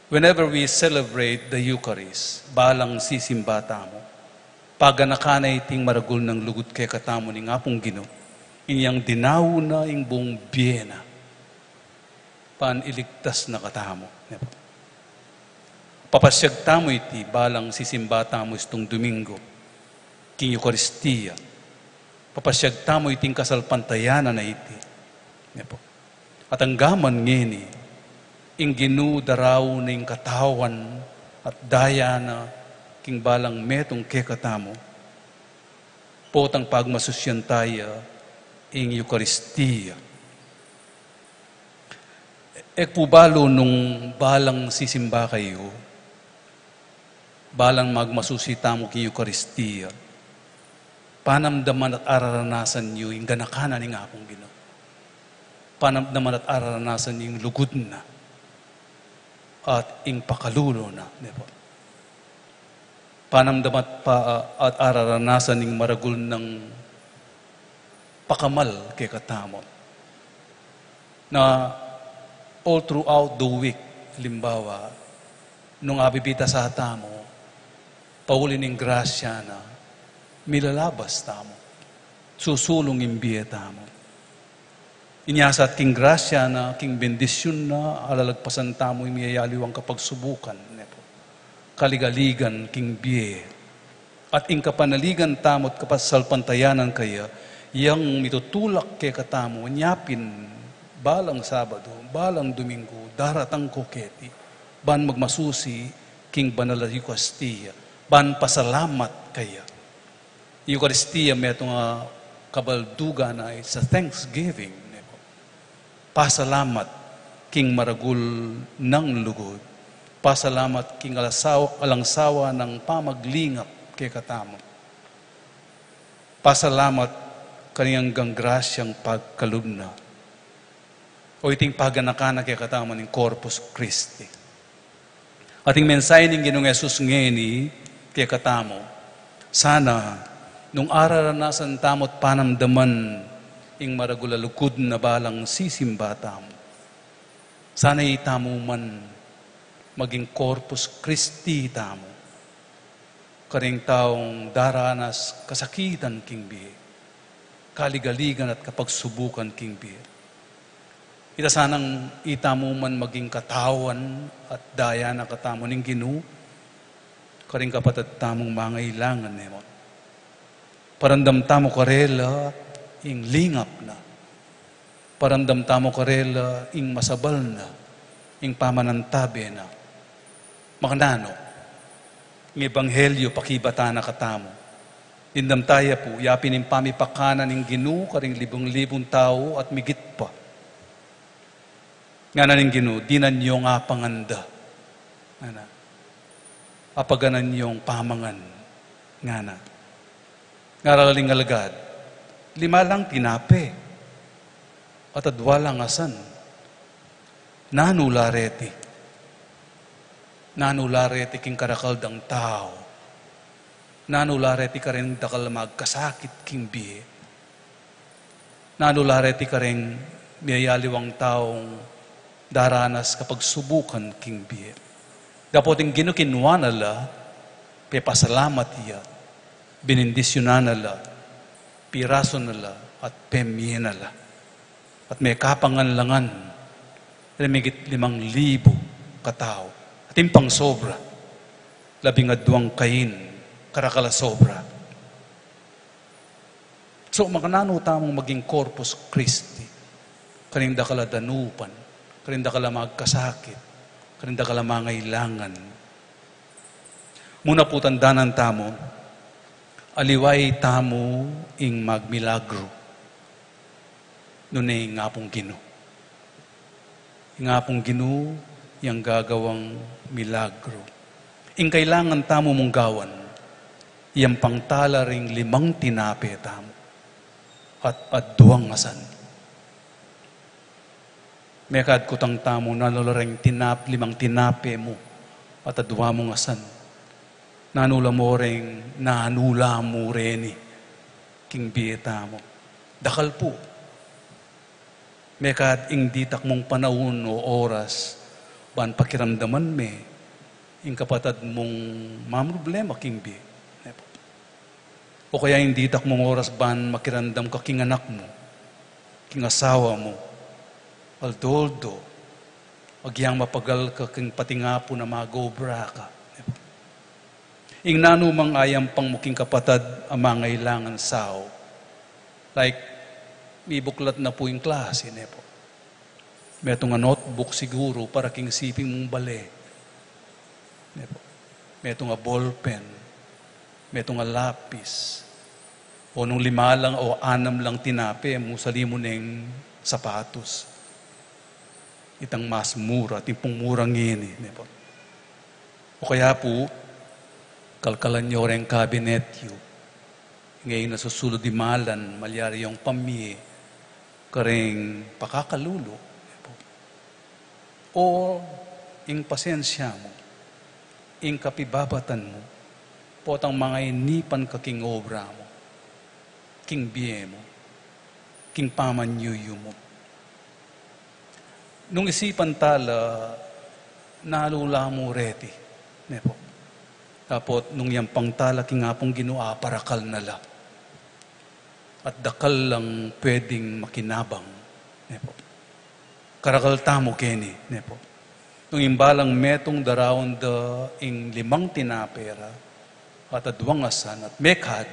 Whenever we celebrate the Eucharist, balang sisimba tamu, paganakan na iting maragul nang lugud kekatamu ning Apung Ginu, inyang dinaun na ing buung bie na, ban iligtas na katamu. Papasyag tamu iti balang sisimba tamu istung Domingo, king Eukaristia. Papasyag tamu iting kasalpantayanan a iti. At anggaman ngeni, ing Ginu daraun na ing katawan at daya na king balang metung kekatamu, potang pagmasusyan taya ing Eukaristia. E ku pu balu nung balang sisimba kayu, balang magmasusi tamu king Eukaristia, panamdaman at araranasan yu ing ganaka na ning Apung Ginu. Panamdaman at araranasan yu ing lugud na at ing pakalulu na, ne pu? Panamdaman at pa-, at araranasan ing maragul nang pakamal kekatamu. Na all throughout the week, alimbawa, nung abibita sa tamu, pauli ning grasya na, milalabas tamu, susulung ing bie tamu. Inya sa at king grasya na, king bendisyun na, alalagpasan tamu ing miyayaliwang kapagsubukan, ne pu? Kaligaligan king bie. At ing kapanaligan tamu at kapasalpantayanan kaya, yang mitutulak kekatamu, nya pin balang Sabado, balang Domingo, daratang ku keti, ban magmasusi king banal a Eukaristia, ban pasalamat kaya. Eukaristia metung a kabaldugan na, it's a thanksgiving, ne pu? Pasalamat king maragul nang lugud. Pasalamat king alasaw-, alang sawa nang pamaglingap kekatamu. Pasalamat karing anggang grasyang pagkalub na. O iting paganakan na kekatamu ning Corpus Christi. At ing mensahe ning Ginung Jesus ngeni kekatamu, sana, nung araranasan tamu at panamdaman ing maragul a lugud na balang sisimba tamu, sana itamu man maging Corpus Christi tamu, karing taung daranas kasakitan king bie, kaligaligan at kapagsubukan king bie. Ita sanang itamu man maging katawan at daya na katamu ning Ginu, karing kapatad tamung mangailangan, ne pu? Paramdam tamu karela ing lingap na. Paramdam tamu karela ing masabal na, ing pamanantabe na. Makananu, ing ebanghelyu pakibatan na katamu. Dimdam taya pu, yapin ing pamipakanan ning Ginu karing libung-libung tau at migit pa. Ngana ning Ginu, dinan yong apangan da. Ngana. Apaganan yong pamangan. Ngana. Ngaral ning alagad, lima lang tinape at adwa lang asan. Nanu la reti? Nanu la reti king karakal dang tau? Nanu la reti karing dakal a magkasakit king bie? Nanu la reti karing miyayaliwang taung daranas kapagsubukan king bie? Dapot ing Ginu kinua na la, pepasalamat ya, binindisyunan na la, pirasu na la, at pemie na la. At mekapangan la ngan ring migit limang libu katau. At ing pangsobra, labing adwang kain, karakal a sobra. So, makananu tamung maging Corpus Christi karing dakal a danupan, karing dakal a magkasakit, karing dakal a mangailangan? Muna pu tandanan tamu, aliwa itamu ing magmilagru, nune ing Apung Ginu. Ing Apung Ginu yang gagawang milagru. Ing kailangan tamu mung gawan, yampang tala ring limang tinape tamu at aduang asan. Mekad kutang tamu, nanu la reng tinap-, limang tinape mu at adua mung asan? Nanu la mu reng, nanu la mu reni king bie tamu? Dakal pu. Mekad ing ditak mung panaun o oras ban pakiramdaman me ing kapatad mung mamroblema king bie, ne pu? O kaya ing ditak mung oras ban makiramdam ka king anak mu, king asawa mu, aldo-aldo, agyang mapagal ka king patingapu na mag-obra ka, ne pu? Ing nanu mang ayampang mu king kapatad a mangailangan sau. Like, mibuklat na pu ing klase, ne pu? Metung a notebook siguru para king siping mung bale, ne pu? Metung a ballpen, metung a lapis, o nung lima lang o anam lang tinape mu, sali mu neng sapatos. Itang mas mura, timpung mura ngeni, ne pu? O kaya pu, kalkalan yu reng kabinet yu. Ngeni na susulud dimalan, malyari yung pamie kareng pakakalulu, ne pu? O ing pasensya mu, ing kapibabatan mu, potang mangainipan ka king obra mu, king bie mu, king pamanyuyu mu. Nung isipan tala, nanu la mu reti, ne pu? Dapot nung yampang tala king Apung Ginu, aparakal na la. At dakal lang pwedeng makinabang, ne pu? Karakal tamu keni, ne pu? Nung imbalang metung daraun da ing limang tinape ra at aduang asan at mekad,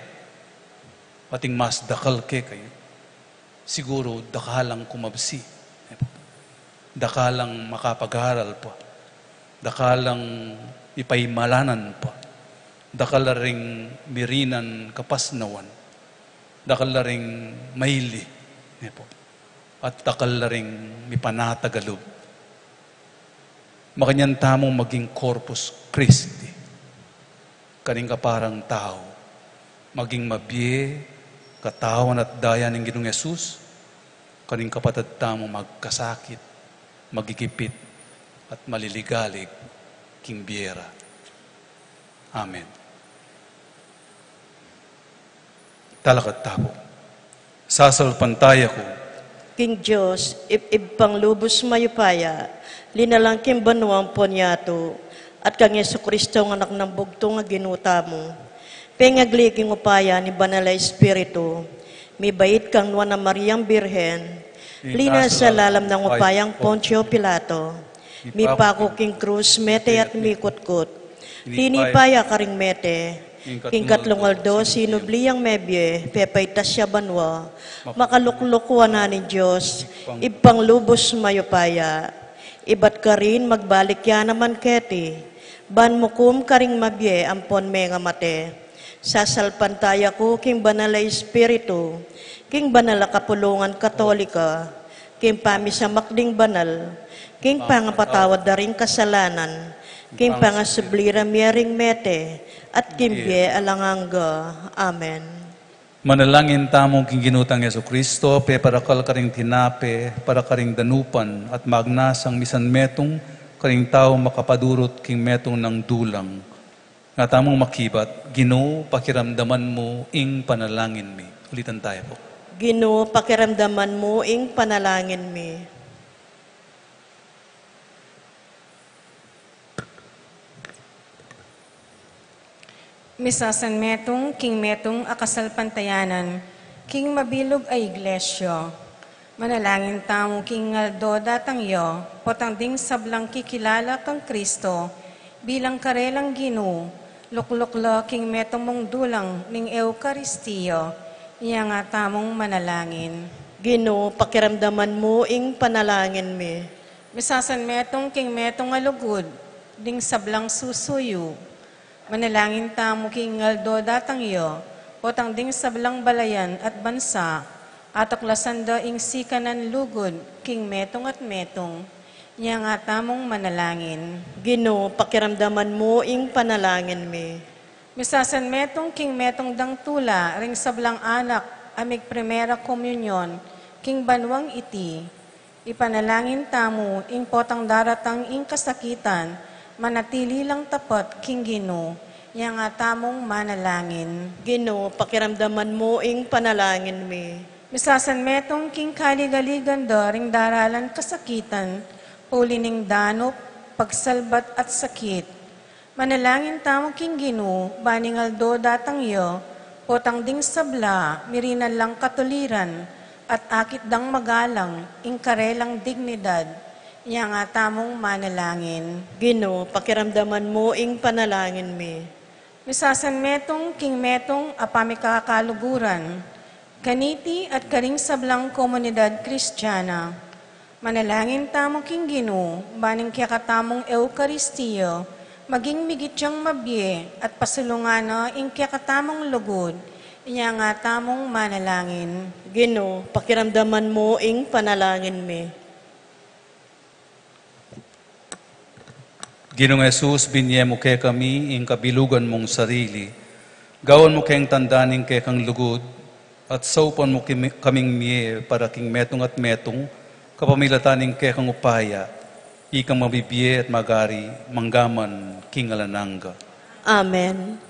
ating mas dakal kekayu, siguru dakal lang kumabsi, dakal lang makapag-aral pa, dakal lang mipaimalanan pa, dakal la ring mirinan kapasnawan, dakal la ring maili, ne pu? At dakal la ring mipanatag a lub. Makanyan tamung maging Corpus Christi karing kaparang tau, maging mabie, katawan at daya ning Ginung Jesus karing kapatad tamung magkasakit, magigipit, at maliligalig king bie ra. Amen. Talakad tamu pu. Sasalpantaya ku king Dios, Ib-, Ibpang lubus mayupaya, linalang king banua ampon yatu, at kang Jesucristo a Anak nang bugtung a Ginu tamu, pengagli king upaya ning Banal a Espiritu, mibait kang Nuan a Mariang Birhen, linasa lalam ning upayang Poncio Pilato, mipaku king krus, mete at mikutkut. Tinipa ya karing mete, king katlung aldo sinubli yang mebie, pepaitas ya banua, makalukluk wanan ning Dios, Ibpang lubus mayupaya. Ibat karin magbalik ya naman keti ban mukum karing mabie ampon mengamate. Sasalpantaya ku king Banal a Espiritu, king banal a kapulungan Katolika, king pamisamak ding banal, king pangapatawad da ring kasalanan, king pangasubli ra mie ring mete, at king bie alang angga. Amen. Manalangin tamu king Ginu tang Jesucristo, peparakal karing tinape para karing danupan, at magnasang misan metung karing tau makapadurut king metung nang dulang. Nga tamung makibat, Ginu, pakiramdaman mu ing panalangin mi. Ulitan tayo po. Ginu, pakiramdaman mu ing panalangin mi. Misasanmetung king metung a kasalpantayanan, king mabilug a iglesia. Manalangin tamu king aldo datang ya, potang ding sablang kikilala kang Kristo bilang karelang Ginu, lukluk la king metung mung dulang ning Eukaristia, iyanga tamung manalangin. Ginu, pakiramdaman mu ing panalangin mi. Misasanmetung king metung a lugud ding sablang susuyu. Manalangin tamu king aldo datang ya, potang ding sablang balayan at bansa, atuklasan da ing sikanan lugud king metung at metung. Inya nga tamung manalangin. Ginu, pakiramdaman mu ing panalangin mi. Misasan metung king metung dang tula ring sablang anak a migprimera komunyon king banuang iti. Ipanalangin tamu ing potang daratang ing kasakitan, manatili lang tapat king Ginu. Inya nga tamung manalangin. Ginu, pakiramdaman mu ing panalangin mi. Misasan metung king kaligaligan da ring daralan kasakitan, puli ning danup, pagsalbat at sakit. Manalangin tamu king Ginu, ban ing aldo datang ya, potang ding sabla, mirinan lang katuliran, at akit dang magalang, ing karelang dignidad. Inya nga tamung manalangin. Ginu, pakiramdaman mu ing panalangin mi. Misasan metung king metung a pamikakaluguran, kaniti at karing sablang komunidad Kristiana. Manalangin tamu king Ginu, ban ing kekatamung Eukaristia, maging migit yang mabie at pasulungan na ing kekatamung lugud. Inya nga tamung manalangin. Ginu, pakiramdaman mu ing panalangin mi. Ginung Jesus, binie mu kekami ing kabilugan mung sarili. Gawan mu keng tanda ning kekang lugud, at saupan mu kimi-, kaming mie para king metung at metung, kapamilatan ning kekang upaya, ikang mabibie at magari, manggaman king alang angga. Amen.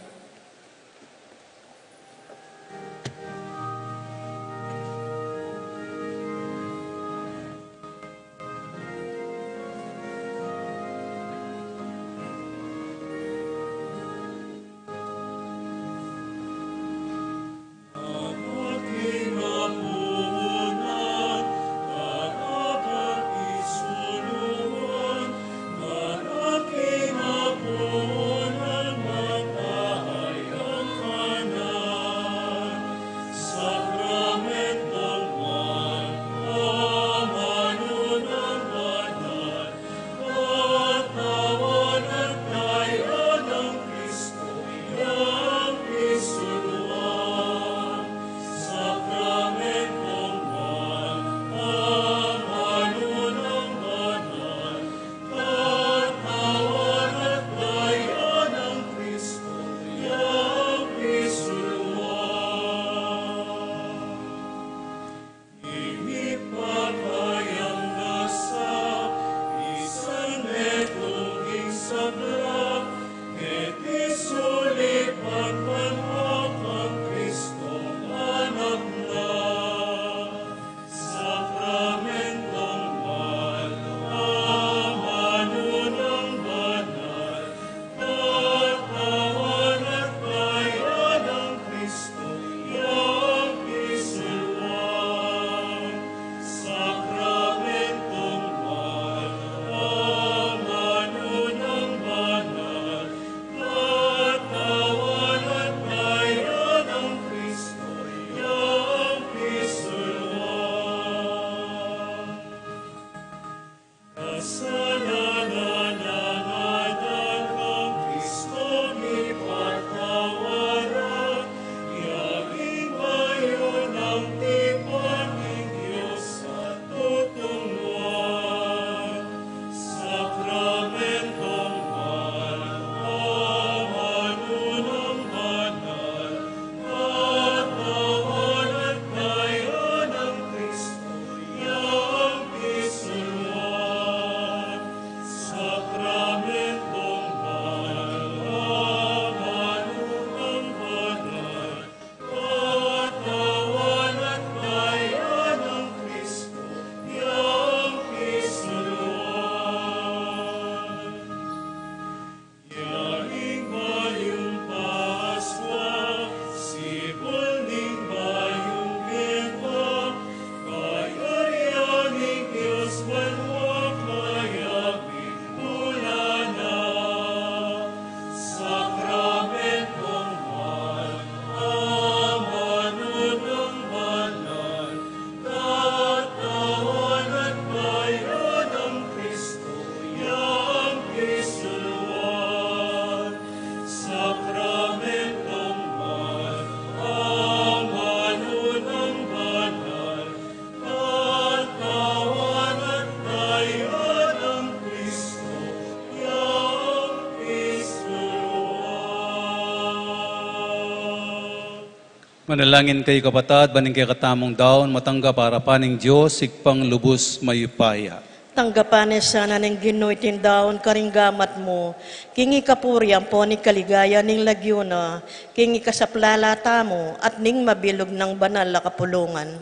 Manalangin kayu, kapatad, ban ing kekatamung daun matanggap arapan ning Dios, Ibpang lubus mayupaya. Tanggapan na sana ning Ginu iting daun karing gamat mu, king ikapuri ampon ikaligaya ning lagyu na, king ikasaplala tamu at ning mabilug nang banal a kapulungan.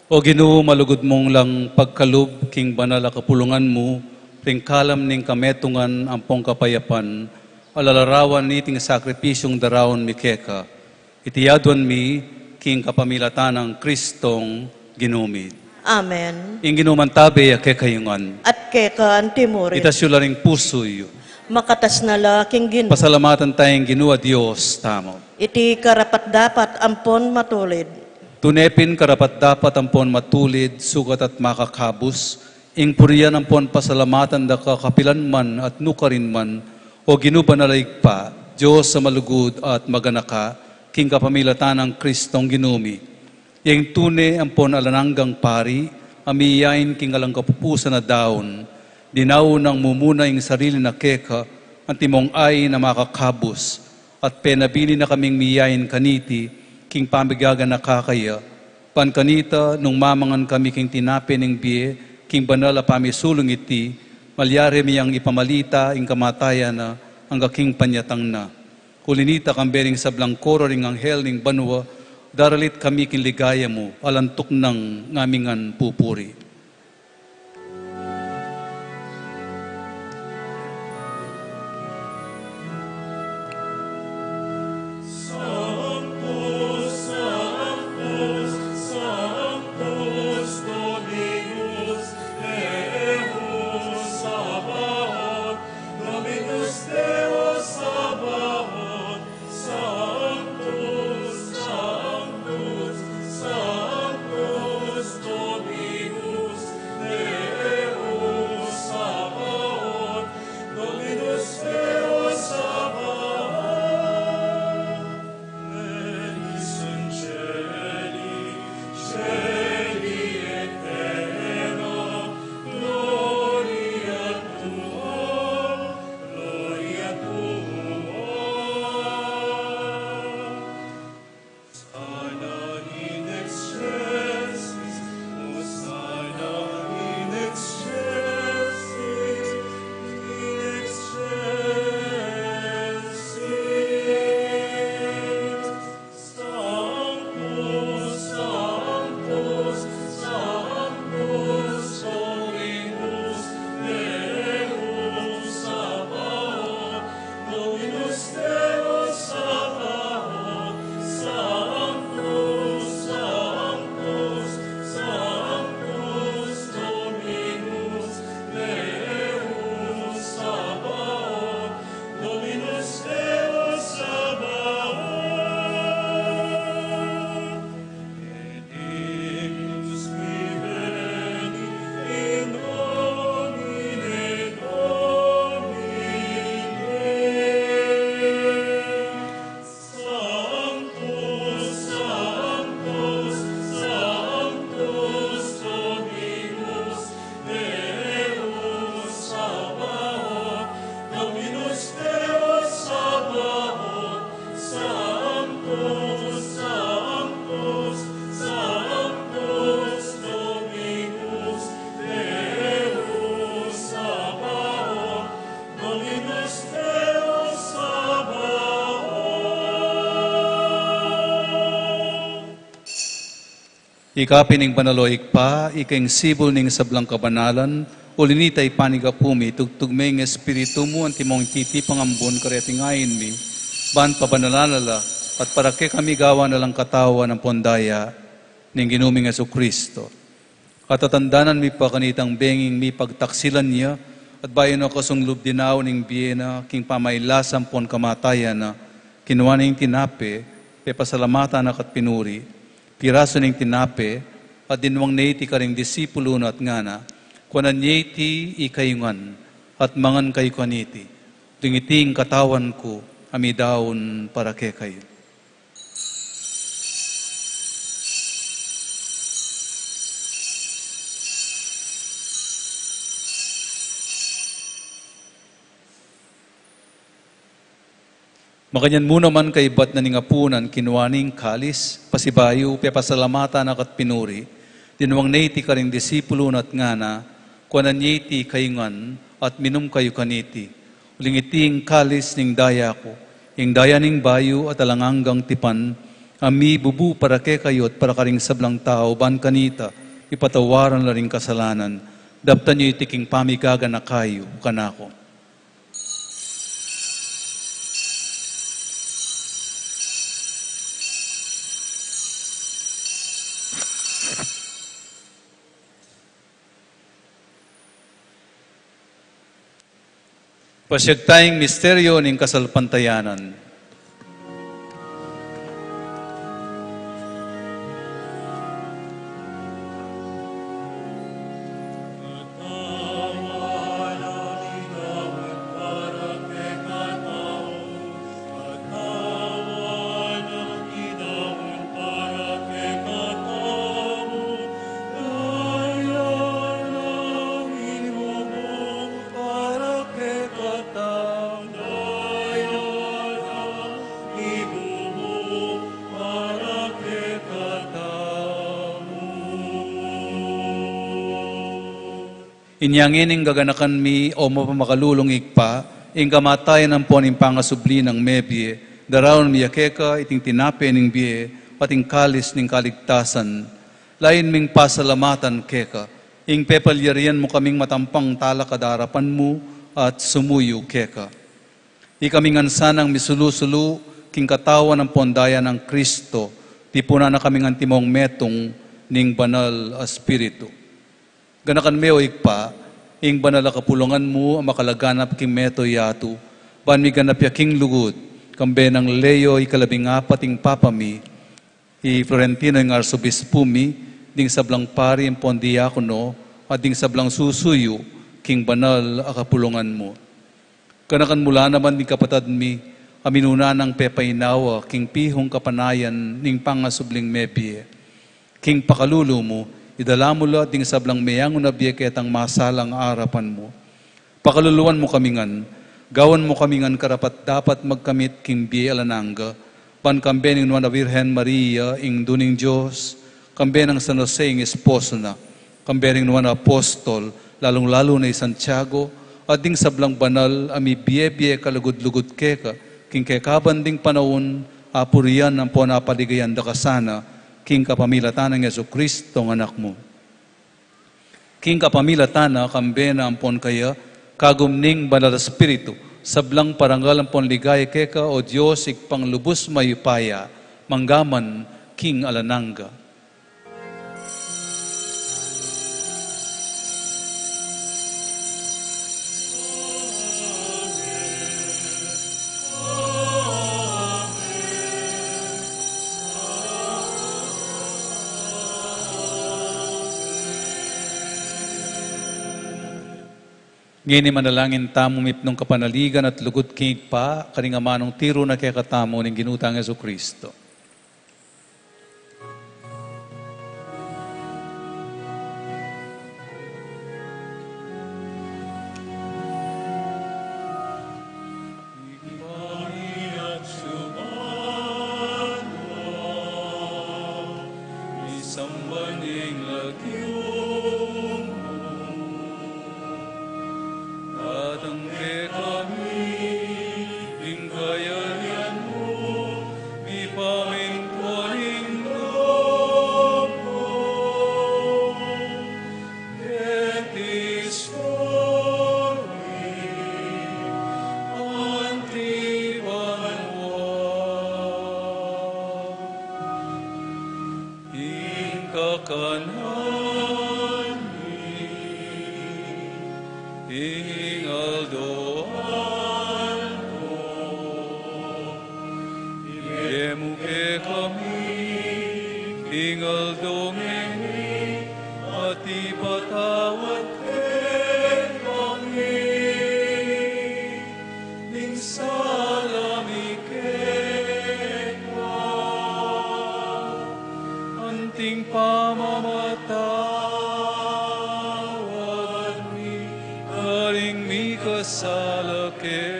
O Ginu, malugud mung lang pagkalub king banal a kapulungan mu, ring kalam ning kametungan ampong kapayapan, a lalarawan niting sakripisyung daraun mi keka. Iti aduan mi king kapamilatan nang Kristong Ginu mi. Amen. Ing Ginu mantabe ya kekayu ngan. At keka antimurin. Itas yu la ring pusu yu. Makatas na la king Ginu. Pasalamatan taya ing Ginu a Dios tamu. Iti karapat-dapat ampon matulid. Tune pin karapat-dapat ampon matulid, sukat at makakabus, ing purian ampon pasalamatan da ka kapilan man at nukarin man, O Ginu banal a Ibpa, Dios a malugud at maganaka, king kapamilatan nang Kristong Ginu mi. Ing tune ampon alang anggang pari, a miyain king alang kapupusan a daun, dinaun nang mumuna ing sarili na keka, antimong ain a makakabus, at penabini na kaming miyain kaniti, king pamigaganaka kaya, ban kanita, nung mamangan kami king tinape ning bie, king banal a pamisulung iti, malyari mi yang ipamalita ing kamatayan na, angga king panyatang na. Uli nita, kambe ring sablang koro ring anghel ning banua, daralit kami king ligaya mu, alang tuknang ngamingan pupuri. Sanctus, Sanctus, Sanctus Dominus Deus Sabaoth, Dominus Deus Sabaoth. Plenius in caeli, caeli et terra, gloria tua, gloria tua. Hosanna in excelsis, Hosanna in excelsis, in excelsis. Sanctus, Sanctus, Sanctus Dominus Deus Sabaoth, Dominus Deus Sabaoth, Sanctus, Sanctus, Sanctus Dominus Deus Sabaoth, Dominus Deus Sabaoth. Et ignus qui veni in nomine Domini. Sanctus, Sanctus, Sanctus Dominus Deus Sabaoth, Dominus Deus Sabaoth, Sanctus, Sanctus, Sanctus Dominus Deus Sabaoth, Dominus Deus Sabaoth. Ika pin ing banal, o Ibpa, ika ing sibul ning sablang kabanalan, uli na nita ipanyawad mu, itubud me ing Espiritu mu, antimong iti pangambun kareting ain mi, ban pabanalan na la, at para kekami gawan na lang katawan ampon daya ning Ginu ming Jesucristo. Katatandanan mi pa kanitang benging mipagtaksilan ya, at bayu na kasunglub dinaun ing bie na, king pamailasa ampon kamatayan na, kinua ne ing tinape, pepasalamatan na ka at pinuri, pirasu ne ing tinape, at dinwang ne iti karing disipulu na at ngana, kuanan ye iti ikayu ngan, at mangan kayu kaniti. Ding iti ing katawan ku, a midaun para kekayu. Makanyan mu naman kaybat na ning apunan, kinua ne ing kalis, pasibayu pepasalamatan na ka't pinuri, dinwang ne iti karing disipulu na at ngana: Kuanan ye iti kayu ngan at minum kayu kaniti. Uling iti ing kalis ning daya ku, ing daya ning bayu at alang anggang tipan, a mibubu para kekayu at para karing sablang tau ban kanita mipatawaran la ring kasalanan. Daptan yu iti king pamigaganaka yu kanaku. Pasiag taya ing misteryo ning kasalpantayanan. Inya ngeni gaganakan mi, o mapamakalulung Ibpa, ing kamatayan ampon ing pangasubli nang mebie, daraun mi ya keka iting tinape ning bie at ing kalis ning kaligtasan. Layun ming pasalamatan keka ing pepalyarian mu kaming matampang talakad king arapan mu at sumuyu keka. Ikami ngan sanang misulu-sulu king katawan ampon daya nang Kristo, tipunan na kaming antimong metung ning Banal a Espiritu. Ganakan me, o Ibpa, ing banal a kapulungan mu a makalaganap king mabilug a yatu, ban miganap ya king lugud, kambe nang Leo ikalabing apat ing Papa mi, i Florentino ing Arsobispu mi, ding sablang pari ampon diakono, at ding sablang susuyu king banal a kapulungan mu. Ganakan mu la naman ding kapatad mi a minuna nang pepainawa king pihung kapanayan ning pangasubling mebie. King pakalulu mu, idala mu la ding sablang meangu na bie ketang masalang arapan mu. Pakaluluan mu kami ngan, gawan mu kami ngan karapat-dapat magkamit king bie alang angga, ban kambe ning Nuan a Virgen Maria, Indu ning Dios, kambe nang San Jose ing esposo na, kambe ring Nuan a Apostol, lalung-lalu na i Santiago, at ding sablang banal a mibie-bie kalugud-lugud keka, king kekaban ding panaun, apurian ampon apaligayan da ka sana, king kapamilatan nang Jesucristo a Anak mu. King kapamilatan na, kambe na ampon kaya, kagum ning Banal a Espiritu, sablang parangal ampon ligaya keka, o Dios, Ibpang lubus mayupaya, mangga man king alang angga. Ngeni manalangin tamu mipnung kapanaligan at lugud king Ibpa, karing amanung tiru na kekatamu ning Ginu tang Jesucristo. Datang kekami ing kayarian mu, mipamintuan ing lub mu, keti soli anti banua. Ing kakanan mi king aldo-aldo, ibie mu kekami king aldo ngeni, at ipatawad kekami ding sala mi keka, anting pamamatawad mi karing mikasala kekami.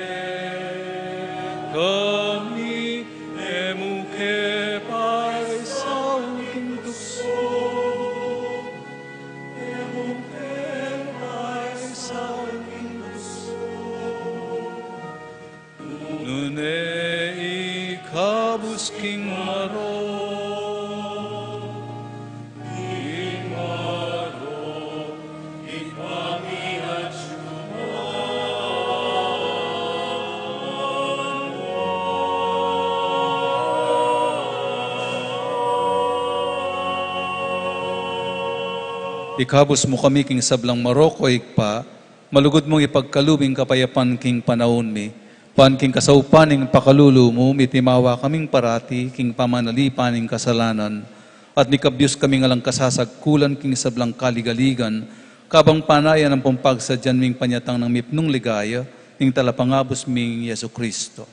Busking maro, ing maro, ing pamiatsu. Ikabus mu kami king sablang marok, O Ibpa, malugud mung ipagkalub ing kapayapan king panaun mi, ban king kasaupan ning pakalulu mu, mitimawa kaming parati king pamanalipan ning kasalanan, at mikabyus kaming alang kasasagkulan king sablang kaligaligan, kabang panayan ampong pagsadyan ming panyatang nang mipnung ligaya ning Talapangabus ming Jesucristo.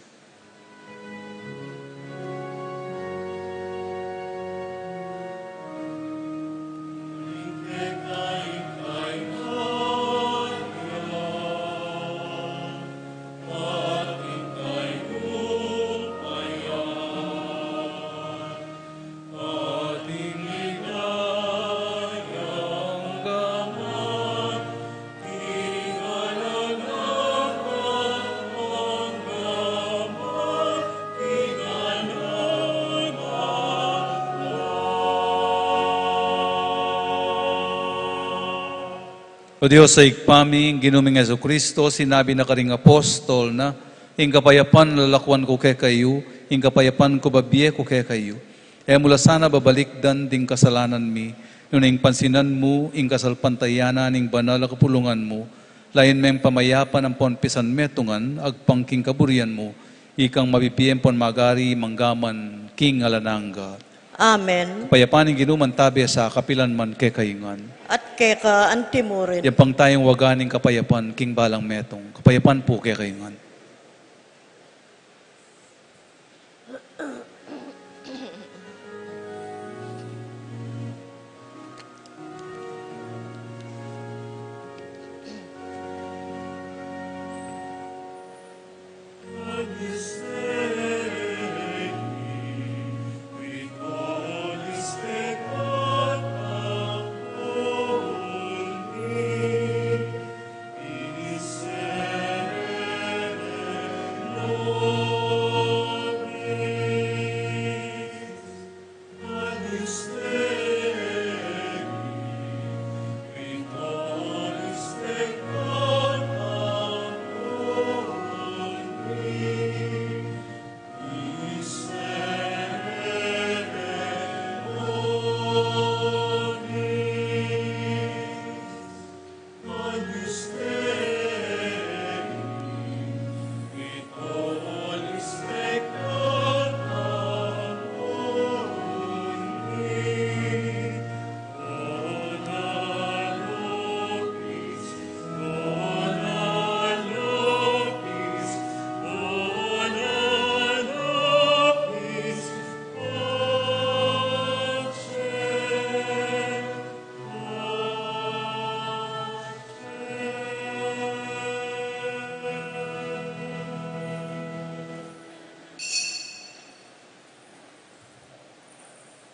O Dios a Ibpa mi, ing Ginu ming Jesucristo, sinabi na karing apostol na, "Ing kapayapan lalakuan ku kekayu, ing kapayapan ku babie ku kekayu." E mu la sana babalikdan ding kasalanan mi, nune ing pansinan mu ing kasalpantayanan ning banal a kapulungan mu, layun meng pamayapan ampon pisanmetungan, agpang king kaburian mu, ikang mabibie ampon magari manggaman king alang angga. Amen. Kapayapan ning Ginu mantabe sa kapilan man kekayu ngan. At keka antimurin. Yampang tayung waga ning kapayapan king balang metung. Kapayapan pu kekayu ngan.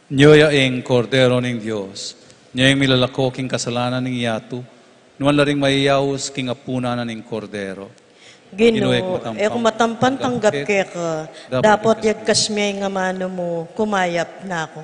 Nyo ya ing Kordero ning Dios, nyo ya ing milalako king kasalanan ning yatu, nuan la ring mayayaus king apunan na ning Kordero. Ginu, e ku matampan tanggap keka, dapot yagkas me ing amanu mu, kumayap na ku.